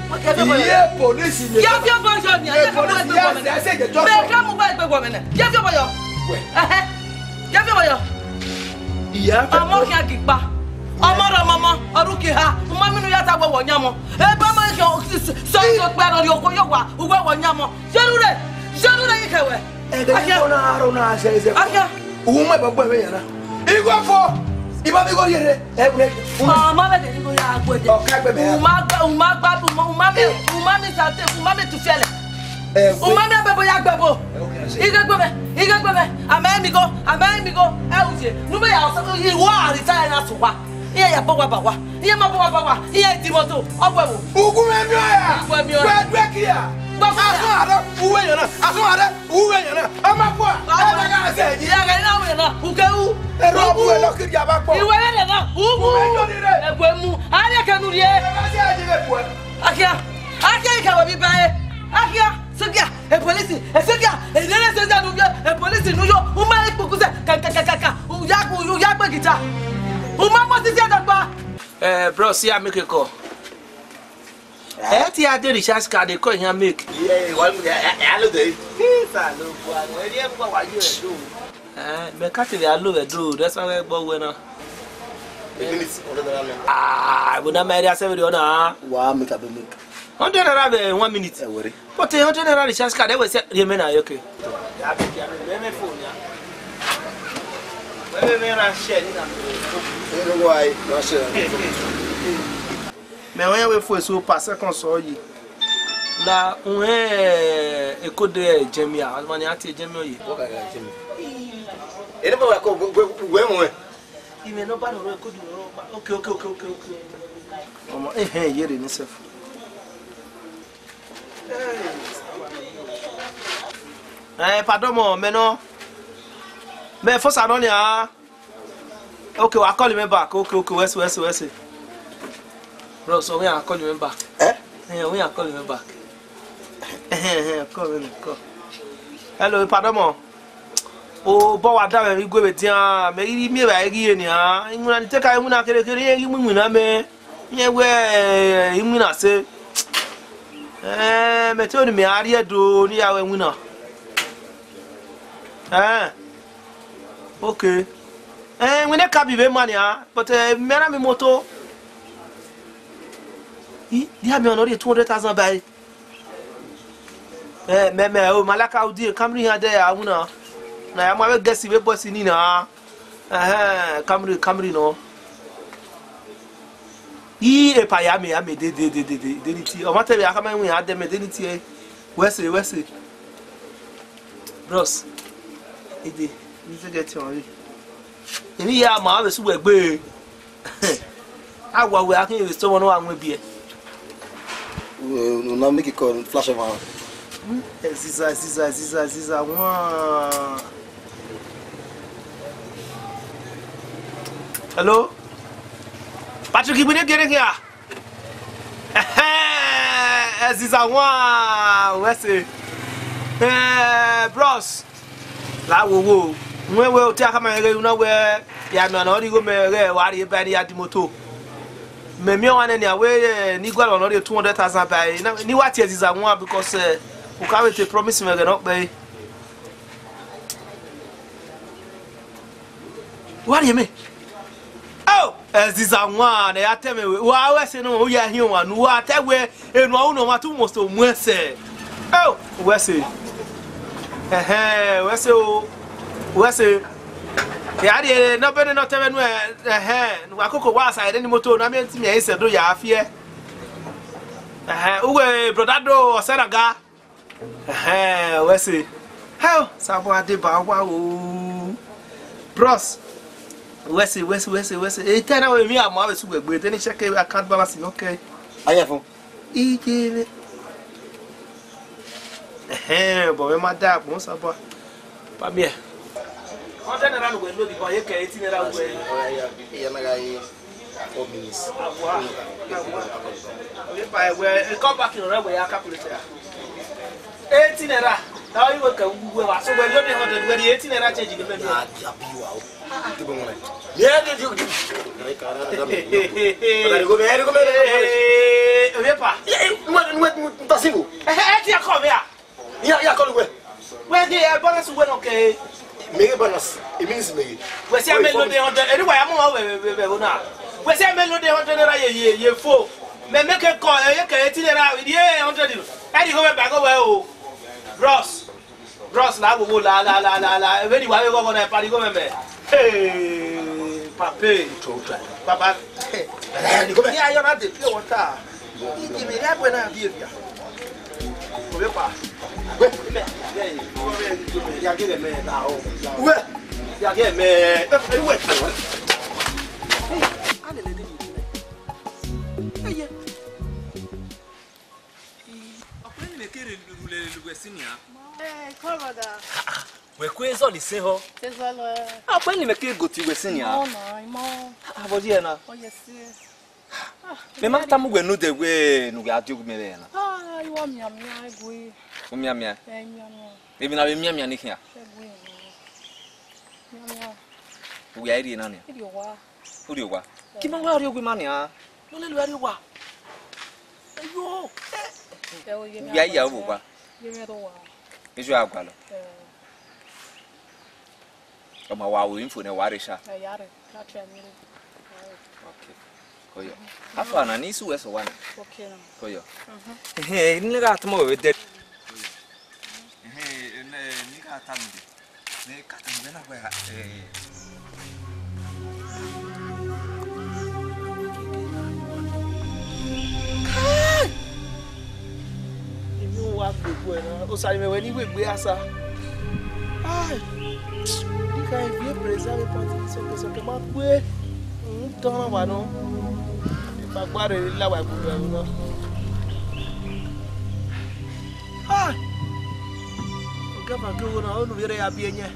Iye police mẹ. Ya fi ọbọ yọ ni, ya fi ọbọ yọ ni. Police ya se ẹsẹ jẹ jọ. Mẹ ka mu ba egbe wọ mẹ nẹ. Ya fi ọbọ yọ. Ẹhẹ. Ya fi ọbọ yọ. Iya. Ọmọ khian ghi kpa. Ọmọ rẹ ọmọ ọmọ, ọrhuki ha. U ma minu ya ta wẹ wọ yan mọ. Ebe ọmọ khian sọ sọ kpe rọ ri oko yo wa, u wẹ wọ yan mọ. Yerure, yerure yi khẹ wẹ. Ẹdẹ ni kona aro na se se. Akia. U ma gbọgbọ vbe yan na. Igho fo. Iba mi gho yere. Ẹ wure. Ọmọ vbe de ni ko ya gbe de. Ọ ka gbe mẹ. U ma gba, u ma gba, u ma, u ma mi, u ma mi sa te, u ma mi tu fiẹlẹ. Ẹ wure. U ma mi abẹbo ya gbẹbo. Ighe gbe mẹ, ighe gbe mẹ. Amẹ mi go, amẹ mi go. Ẹ u ye. Nu me ya ọsọ, iwọ a ri ta ẹre na sọ wa. Iye ya bọ wa ba wa. Iye ma bọ wa ba wa. Iye di moto. Ọ wẹ wo. Ugu mẹ mi ya. Ugu mẹ mi ya. Wẹ due kia. Gba fún mi. Asọ àrẹ, uwe yẹn na. Asọ àrẹ, uwe yẹn na. Ọmọ fua. Ẹ bẹ gha sẹ yìí. Ìyá rẹ̀ náà wẹ̀ náà. Uke u. Ẹ rọ bu ẹ lọ kiri yaba kpọ. Ìwé rẹ̀ náà. Ugu. Uwe yọ ni rẹ. Ẹ̀gbọ́n mu. A lè kẹnu rí ẹ. Ẹ bá sẹ yìí rẹ bu ẹ. Akia. Akia ìkàwé mi bá ẹ. Akia. Sókè. E polisi, e sókè, e nene sókè nu yo, e polisi nu yo, u ma ikpokuse, ka, ka, ka, ka, ka, u ya, u, u ya gbe gita. U ma mọ sisi ẹdọgba. Eh, bros, ya make a call. Eh? Eh, ti a dey recharge card, dey call him make. Yeah, one minute, I, I, I know the. This a no go, I know. Any ever wa yo do. Eh, me ka te ya lo we do, that's why we go we now. A minute, hundred naira. Ah, we na me area seven na. Wa make a be make. Hundred naira be one minute. Eh, worry. But a hundred naira recharge card, they will say, "Remain, are you okay?" Mẹ wẹ wẹ fo eso per second sọ yi. La un he ekode jẹmia, azmani ati jẹmia yi. What kind of jẹmia? Ene baba ko gbe gbe mo. Ime no ba no ekode no. Okay, okay, okay, okay, okay. Ọmọ, eh, eh, yere ni sef. Eh, pardon mo, me no. Me fosa no nia. Okay, wa call me back. Okay, okay, wẹ se, wẹ se, wẹ se. Bro, so we are call me back. Eh? Eh, we are call me back. Eh, eh, call me, call. Hello, pardon mo. O, bọ wa da mwẹ vbe igue vbe dian, mẹ ghi miẹn evbare ghi re nian. Iwinna ni te ka iwinna kherhe kherhe, iwinna mẹ. Iran wẹ, eh, iwinna se. Eh, mẹ te ru ne mẹ a rhie do ne I ya ru ẹwinna. Eh, okay. Eh, iwinna ka bi vbe ma nian, but, eh, mẹ na miẹn imoto. I, dia mẹ ọna rhie two hundred thousand ba ẹre. Eh, mẹ, mẹ, o, ma laka u die Camry hia dẹ ya winna. Na ya mu avbe gẹsi vbe bọsi ni na. Ẹhẹn, Camry, Camry nọ. I epa ya mẹ, ya mẹ de, de, de, de, de, de ni tie. Ọ ma te vbe a khama iwinna dẹ mẹ de ni tie. Wẹ se, wẹ se. Bros, ede, ni te gẹ tiọn re. Emwi ya ma vbe su wẹ gbe. A wa wẹ a khin vbe sẹ ọmọ ne ọ gha mu ebiẹ. Una make call flash over. Eziza, eziza, eziza, eziza, wan. Hello? Patrick, ibu ne gere hia? Eziza wan, wẹ se. Eh, bros. La wo wo. Wẹ wẹ, o te a khama ghe una wẹ, ya miẹn ọna, ọ rhie igho mẹ ghẹ wa rhie ba ne I ya di moto. Mẹ miẹn ọmwa nẹ nian wẹ, eh, ne I gualọ ne ọ rhie two hundred thousand ba ẹre, ne I wa tie Eziza wan because, eh, okhuo vbe te promise mwẹ ẹghẹ ne ọ kpẹre. Wa rhie mẹ. Oh! Eziza wan, ne ya tẹ mwẹ wẹ, wa wẹ se nọ, u ya hin ọmwa nu, wa te wẹ, enu a unu ọmwa tu must mu ẹsẹ. Oh, wẹ se. Ẹhẹn, wẹ se o. Wẹ se. Ya rhie ne ọ bene ne ọ tẹ mwẹ nu, ẹhẹn, wa koko wa sa ere ni moto na miẹn ti miẹn ẹse do ya fiẹ. Ẹhẹn, uwe brother do ọsẹ na ga. Ẹhẹn, wẹ se. Hell, Osanobua deba wa o. Bros. Wẹ se, wẹ se, wẹ se, wẹ se. Etẹn na wẹ emwi a mu avbe sugbe gbe, de ne I check account balance nọ kẹ. Aya fun. Ijere. Ẹhẹn, but mẹ ma da agbọn Osanobua. Ba miẹn. Hundred naira ne uwẹ load ba ye kẹ eighty naira uwẹ. Iya na ga ye four minutes. Awa. Oye ba wẹ, come back in, wẹ ya calculate ya. Eighty naira. Ọ i wẹ kẹ uwu wẹ wa, so wẹ rhie ọdẹ hundred, wẹ rhie eighty naira change ne mẹ. Ya, ya bi wa o. Ti bo mo na. Ye de di. Ọ̀gá ni ko mẹ, ko mẹ. Eh, oye pa. Ye, nwe, nwe, nwe, ta si bo. Eh, eh, ti a kọ vbe a? Ya, ya kọ lu wẹ. Wẹ ghe, eh, balance wẹ nọ kẹ. Mẹ ghe balance, it means mẹ ghe. Wẹ si amẹ load hundred, eri wa ya mu wẹ, wẹ, wẹ, wẹ, wẹ, na. Wẹ si amẹ load hundred naira ye, ye, ye fo. Mẹ, mẹ kẹ kọ, eh, ye kẹ eighty naira, ye hundred. Ẹ di ko mẹ ba ko wẹ o. Bros. Bros, la wowo la la la la la. Vbene I wa vbe ghọghọ na, pari igho mwẹ mẹ. Hey, papa. Papa. Ni ayọ na de pure water. Ije mwẹ ya gbe na bi evia. Obe pa. Wẹ. Ya gele mẹ la o. Wẹ. Ya gele mẹ. Wẹ. Alele de mi. Eye. Ọkpẹn ni mẹ ke rhulẹ lele uwẹ sin nia. Eh, come, brother. Wẹ ku ezọl ise họ. Ezọl, eh. Ọkpẹn ni mẹ ke goti uwẹ sin nia. No, no, imo. Abọ ye na. Oh, yes, yes. Mẹ ma tama uwẹ ne u dẹ wẹ ne u gha die ogu mẹ vbe na. Ah, I wa mianmian, egui. U mianmian? Eh, mianmian. Emwi na vbe mianmian ni khian. Egui, mianmian. U gha rrie na nia? Irri owa. U rrie owa. Gie ima wa rrie owa ima nia. Ne ọ lele uwa rrie owa. Eyo. Ẹ o, ye mẹ. U gha ya owa. Ye mẹ rrie owa. Ejo a gualọ. Eh. Ọ ma wa ru info nẹ wa rre sha. Ẹ ya rre, ya try mi rre. Okay. Koyo. Afa na ni isu wẹ sẹ owa na. Okay na. Koyo. Mhm. Ehe, ne gha tama wẹ vbe dẹ. Ehe, ne, ne gha tama dẹ. Ne ka tama wẹ na wẹ, eh. Kai! Emi wa gbe egbe na, Osa, mẹ wẹ ne I wegbe Asa. Ai! Dika ivie preza vbe pati sọkẹ sọkẹ ma gbe. N dan na wa nọ. Ifa gba rre la wa gbe na. Ai! Ọgẹ ma gẹ owo na, ọ nu vbe rre ya biẹ yẹn.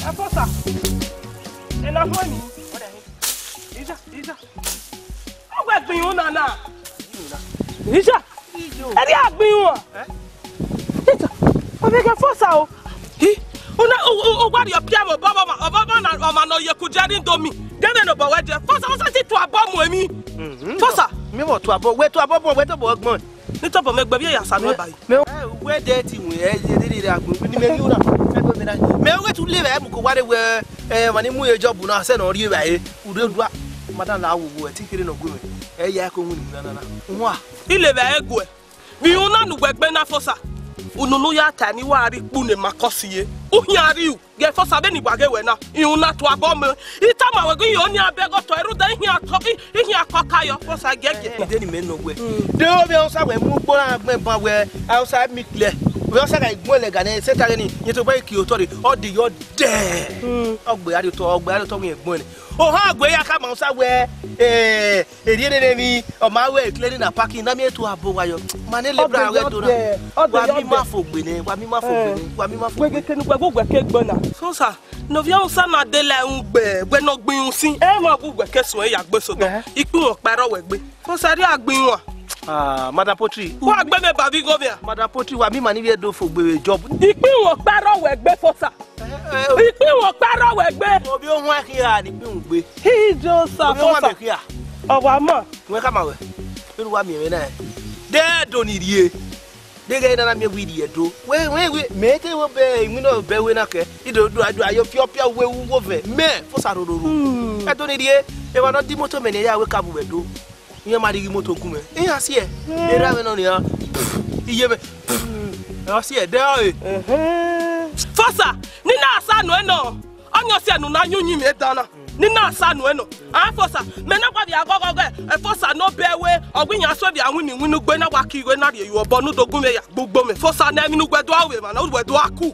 Ẹfọsa, ena họn ni. Iza, iza. Ọ wẹ gbin unu na na. Iza. Ẹri a gbin unu. Iza. Ọ vbe ghe Ẹfọsa o. Hi. Una, u, u, u wa rhie ọpia vbe obọ, ọmọ, ọmọ, ọmọ na, ọmọ nọ ye ku jẹ ni Indomie. Gẹdẹ ne obọ wẹ jẹ. Ẹfọsa, Ẹfọsa ti tuabọ mu emwi. Ẹfọsa. Mi vbe tuabọ, wẹ tuabọ mu, wẹ tobọ gbọn. Ni tobọ mẹ gbe vbe ya sa nuẹ ba yi. Mẹ, eh, wẹ dẹ ti wẹ, eh, ye riri ra gbin, ni mẹ ghi ura. Mẹ wẹ tu le vbe mu ko wa re wẹ, eh, ma ni mu ye job na, sẹ nọ rhie vbe. U do dua, madam la wo wo, ẹ ti kere nọ gu mẹ. Ẹ ya ko win na na na. Wa. I le vbe guẹ. Vbe unu na ne uwẹ gbe na Ẹfọsa. Unu ne u ya ta ni wa rhie ikpu ne ma kọ si ye. U khian rhie u. Ghe Ẹfọsa vbene I wa ghe wẹ na, irun na tuabọ mẹ. I tama wẹ ghi yo ni abẹ ghe otọ, rhunmwuda I khian kọ, I, I khian kọ ka yọ, Ẹfọsa giẹgiẹ. Ide ni mẹ nọ wẹ. De ovbi Ẹfọsa wẹ mu ugbo na gbẹn ban wẹ, Ẹfọsa mi klẹ. Ovbi Ẹfọsa gha gbẹn lẹ ga nẹ, sẹ ta ghe ni, yẹn tobọ ki otọ re, ọ de yọ dẹ. Ọ gbe a rrie otọ, ọ gbe a rrie otọ wẹ gbẹn nẹ. Ohan gbe ya khama Ẹfọsa wẹ, eh, Erriọ nene emwi, ọ ma ru cleaning and packing, na miẹn tuabọ wa yọ. Ma ne labourer wẹ do na. Wa mi ma fo gbe nẹ, wa mi ma fo gbe nẹ, wa mi ma fo gbe nẹ. Wẹ ghe kene uwẹ ghe uwẹ ke gbe na. Ẹfọsa, ne ovbi Ẹfọsa na de la ẹhun gbe, wẹ ne ọ gbin irun sin. Ẹ ma gu uwẹ ke suẹn ya gbe sotọ. Ẹhẹn. Ikpẹn ọkpa rọ wẹ gbe. Ẹfọsa, rhie a gbin irun a. Ah, Madam Poultry. Wa gbe mẹ ba vbe igho vbe a. Madam Poultry, wa mi ma ni vbe do fo gbe vbe job. Ikpẹn ọkpa rọ wẹ gbe Ẹfọsa. Eh, eh, oh. Ikpẹn ọkpa rọ wẹ gbe. Ovbi ohuan khian ni ikpẹn gbe. Hi Joseph. Ovbi ohuan Ẹfọsa. Mẹ khian. Ọ wa ma. Wẹ khama wẹ. Vbene wa miẹn mwẹ na. Dẹ do ni rhie. Deghẹ na na miẹn wẹ I rhie do. Wẹ, wẹ, wẹ, mẹ te wo bẹ, iwinna bẹ wẹ na kẹ. I do, do, do, ayọ piọpiọ wẹ wu wo vẹ. Mẹ, Ẹfọsa rororo. Hmm. Ẹ do ni rhie. Eva nọ di moto mẹ ne ya wẹ ka bu wẹ do. Iran ma rhie ighi moto gu mwẹ. Iran siẹ. Hmm. Erha mwẹ nọ nian. Iye mwẹ. Hmm. Erha siẹ, dẹ ọre. Ẹhẹn. Ẹfọsa, ne I na sa nuẹn nọ. Ọni ọ siẹ ne u na yin uyinmwẹ dan na. Ne I na sa nuẹn nọ. A Ẹfọsa, mẹ na wa vbe aghọghọ ghe, Ẹfọsa ne ọ bẹ wẹ, ọ wẹ iran suẹn vbe a winna iwinna ugbo na wa ke igho na rhie ye obọ ne u do gu mwẹ ya gbe ugbo mwẹ. Ẹfọsa, ne emwi ne uwẹ do a ru vbe emwa na, uwẹ do a ku.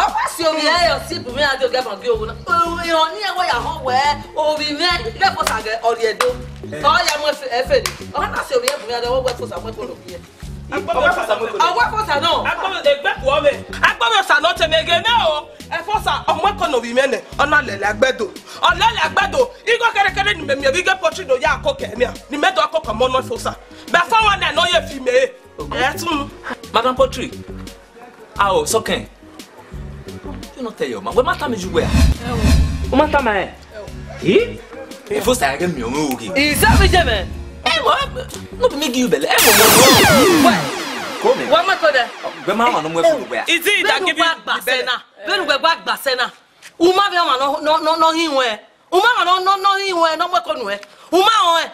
Ọ wa si ovbi ẹre, ọ si bu mwẹ a do gẹ ma gie owo na. Ọ ni ẹwe ya họn wẹ, ovbi mwẹ, ghẹ fosa ghe ọ rrie do. Ọ ya mu ẹfe, ẹfe ni. Ọ na si ovbi ẹre bu mwẹ a do, ọ wẹ fosa mu ẹko nọ ovbi ẹre. Ọ wẹ fosa mu ẹko nọ. Ọ wẹ fosa nọ. Agbọmọ egbe kuọ mwẹ. Agbọmọ osa nọ te mwẹ ghe nẹ o. Ẹ fosa, ọ mu ẹko nọ ovbi mwẹ nẹ. Ọ na lele agbẹdo. Ọ lele agbẹdo. Igho kẹrẹkẹrẹ ni mẹ miẹn vbe ighe poultry do ya koko ẹmia. Ni mẹ do koko ọmọ nọ fosa. Before one night nọ ye fi mẹ. Ẹ tun. Madam Poultry. Ao, sọkẹn. You no tell your man. Wẹ ma tama yu wẹ. U ma tama ẹn. Hi? Efosa ghe miẹn ọmọ oge. Is that me, Jimmy? Ẹ mọ, no be me give you belle. Ẹ mọ, mọ, mọ. Wẹ. Come. Wẹ ma ko dẹ. Wẹ ma ma no mu ẹko wẹ. Is it that give you the belle? Bẹnu wẹ gba gbasẹ na. U ma vbe ọmwa nọ, nọ, nọ, nọ hin wẹ. U ma ọmwa nọ, nọ, nọ hin wẹ, nọ mu ẹko nuẹ. U ma ọnrẹn.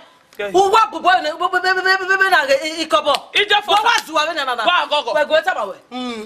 Uwa bubọ ne, be, be, na ghe ikọbọ. Ije fosa. Wa zu avbe nana na. Wa gọgọ. Wẹ gu tama wẹ. Mm.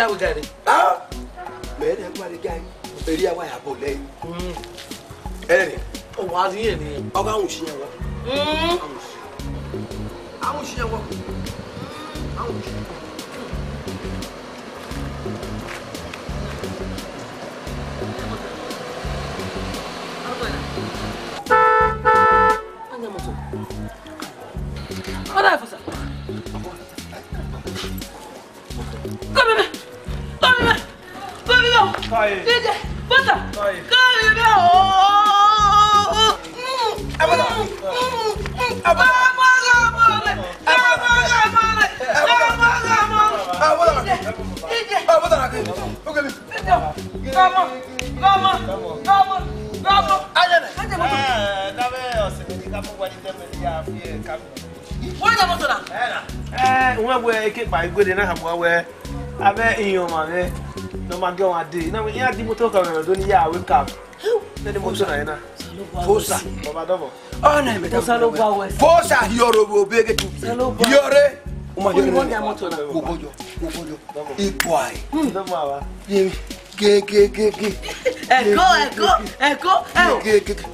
ya wẹ gari. Ah! Mẹ rẹ wa re gari. Eri a wa ya bọ lẹ. Mm. Ẹ rẹ. O wa ri eni. Ọ gha wu si ya wa. Mm. A wu si ya wa. A wu si. Ọda efusa. Come here. Come here. Come here. Come here. Come here. Come here. Wẹ ya moto na? Eh, uwẹ wẹ eke kpa igbe de na ha bua wẹ, avbe iran ọmwa mwẹ ne ọ ma gie ọmwa dee. Na wẹ iran di moto kan mwẹ do ni ya wake up. Nene moto na na. Fosa. Baba dọbọ. Ọ na mẹ ta. Fosa ló gba wẹ. Fosa hi ọrọ vbe obie ke tu. Fosa ló gba. Hi ọre. O ma hi ọre. Wẹ ya moto na? Wo bojo. Wo bojo. Ikuai. Dọbọ ava. Yemi. Ge, ge, ge, ge. Ẹko, ẹko, ẹko, ẹko. Ge, ge, ge.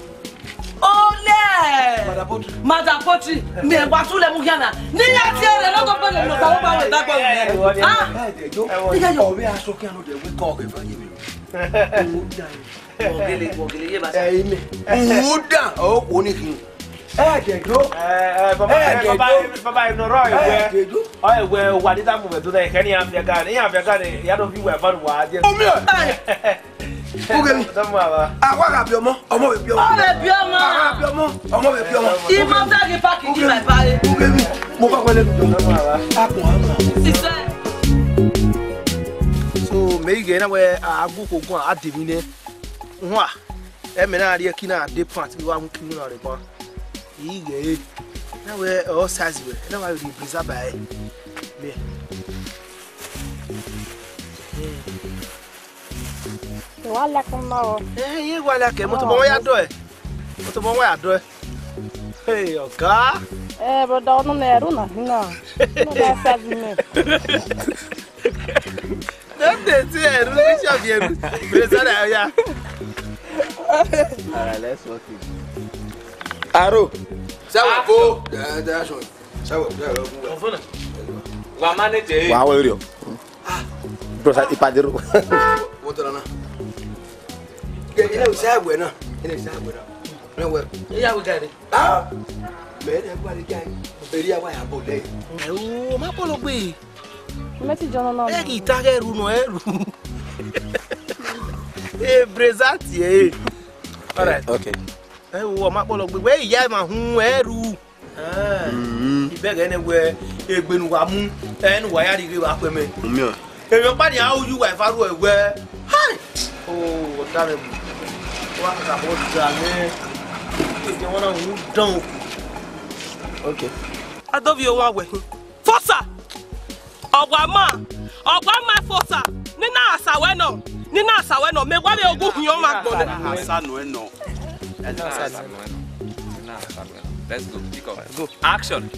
Ole! Madam Poultry. Madam Poultry, mi wa su lẹ mu khian na. Ni ya tie rẹ lọgọ pẹlẹ mi nọ ta ló bá wẹ dagbo rẹ. Ah! Ẹ dẹ jo. Ni ya yo. Ọvẹ aso khian no dẹ wẹ kọ ọghe fa ye mi. Wogele, wogele, ye ba sa. Ẹ ime. Uda, o ko ni khin. Ẹ dẹ jo. Eh, eh, baba, ẹ dẹ jo. Baba, ẹ nọ rọ ẹ wẹ. Ẹ dẹ jo. Ọ ẹ wẹ wa ni da mu wẹ do da, ẹ kẹ ni ya fia ga, ni ya fia ga ni, ya do fi wẹ fa wa je. Omi ẹ. Ugemi. Dọmọ ava. Awa gha bi ọmọ, ọmọ vbe bi ọmọ. Ọ vbe bi ọmọ. Awa gha bi ọmọ, ọmọ vbe bi ọmọ. Ima ta ghi pa kiki ma ba re. Ugemi, mo ba wẹlẹ. Dọmọ ava. Akun ama. Sisẹ. So, me ighe na wẹ a gu ko gun a de mi nẹ. Wa. Ẹ mẹ na rhie ẹki na de pant, wa mu ki na rre ban. Ighe. Na wẹ ọ size wẹ. Na wa ri blazer ba ẹ. Me. Wa la kẹ ma o. Eh, ye wa la kẹ, mo to mo ya do ẹ. Mo to mo ya do ẹ. Hey, ọga. Eh, brother, ọnu ne ẹru na, na. No, that's sad, man. Don't they say ẹru, we shall be ẹru. Brother, ya. All right, let's work it. Aro. Sawa ko. Da, da, action. Sawa, da, da. Wa manage. Wa wẹ rio. Bro, sa ipadero. Wọ́n tọ́ra náà. Ilé iṣẹ́ àgbẹ̀ náà. Ilé iṣẹ́ àgbẹ̀ náà. Ẹ wẹ. Ẹ yà wẹ gàrí. Ah! Mẹ ẹ gba de gàrí. Eri awa ya bọ lẹ. Ẹ o, ma bọ lọ gbe. Mẹ ti jọ nọ. Ẹ kì í ta ghẹ ru nọ, ẹ ru. Ẹ brezanti ẹ. All right. Okay. Ẹ o, ma bọ lọ gbe. Wẹ iya ma hun ẹ ru. Ibẹghẹ nẹ wẹ egbe ne uwa mu, ẹ ne uwa ya rhie ighe vbe akhuẹ mẹ. Umiọn. Emwi ọkpa ni a ru ye uwa eva ruẹ wẹ, hai! O, ọ da mwẹ mu. Wa ka bọ da nẹ. Eke wọn na wu dọn. Okay. Adovbi owa wẹ hin. Fosa! Ọ wa ma, ọ wa ma Fosa. Ne I na sa wẹ nọ, ne I na sa wẹ nọ, mẹ wa vbe ogu hin ọmwa agbọn nẹ. Asa nuẹ nọ. Let's go. Pick up. Go. Action.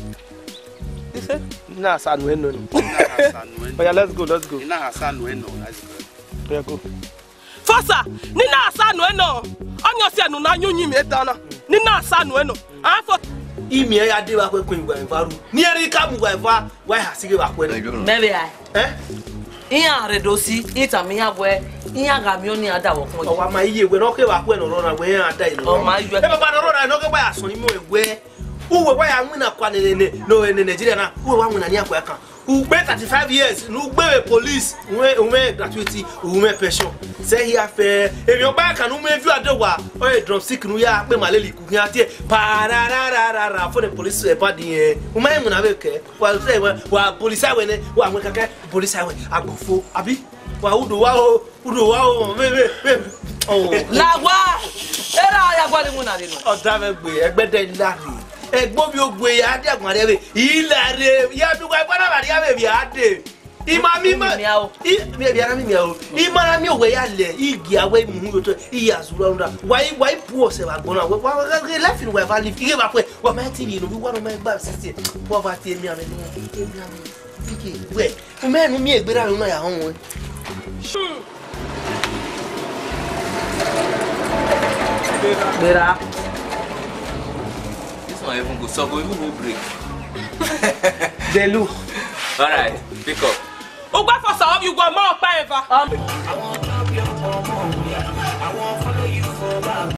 He said, "Na sa nuẹ nọ." Na sa nuẹ nọ. Oh yeah, let's go, let's go. Na sa nuẹ nọ. Let's go. Yeah, go. Fosa, ne I na sa nuẹ nọ. Ọni ọsiẹ ne u na yin uyinmwẹ dan na. Ne I na sa nuẹ nọ. A fo. Imiẹn ya de vbe akhuẹ kun wa eva ru. Ni ẹre I ka mu wa eva, wa ha sighe vbe akhuẹ nọ. Mẹ vbe ai. Eh? Iran rre do si, I tama iran wẹ, iran gha miẹn ọnii a da vbe ọkhọn yi. Ọ wa ma iye wẹ ne ọ khe vbe akhuẹ ne ọ rrọọ na, wẹ iran da ilo. Ọ ma yọ. E baba ne ọ rrọọ na, ne ọ khe gba ya sọn imo wẹ. Uwẹ wa ya winna kua ne, ne, ne, ne, ne Nigeria na, uwẹ wa winna ni akua kan. U gbe thirty-five years, ne u gbe vbe police, u mwẹ, u mwẹ gratuity, u mwẹ pension. Sẹ hia fẹ, emwi ọkpa kan ne u mwẹ view ade wa, ọ ye drumstick ne u ya kpe ma lele iku khian tie, pa ra ra ra ra ra, fo ne police ẹ ba di yẹn. U ma winna vbe kẹ, wa sẹ wa, wa police awẹ nẹ, wa mwẹ kẹkẹ, police awẹ, agbofo, abi? Wa udu wa o, udu wa o, vbe, vbe, vbe. Oh. La wa, era ya gua ni mu na de no. Ọ da vbe gbe, ẹgbẹdẹ la rre. Ẹgbẹ ovbi ogbe ya dia guan rre vbe. I la rre, ya bi wa gba na ba rria vbe via de. I ma mi ma. Mi a o. I mi bi ara mi mi a o. I ma ra mi owẹ ya lẹ, I gia wẹ mu hu yo to, I ya zu ra unda. Wa i, wa i pu ọsẹ vbe agbọn na. Wa, wa, wa, life ni wa va live. I ghe vbe akhuẹ, wa ma ti yi no, bi wa no ma gba sisi. Poverty emi ame no. Emi ame. Ike, wẹ, u mẹ ne u miẹn egbe ra mwẹ una ya họn ruẹn. Gbera. This one even go, so go even go break. Delu. All right, pick up. Ugba for sa of you go more pa eva.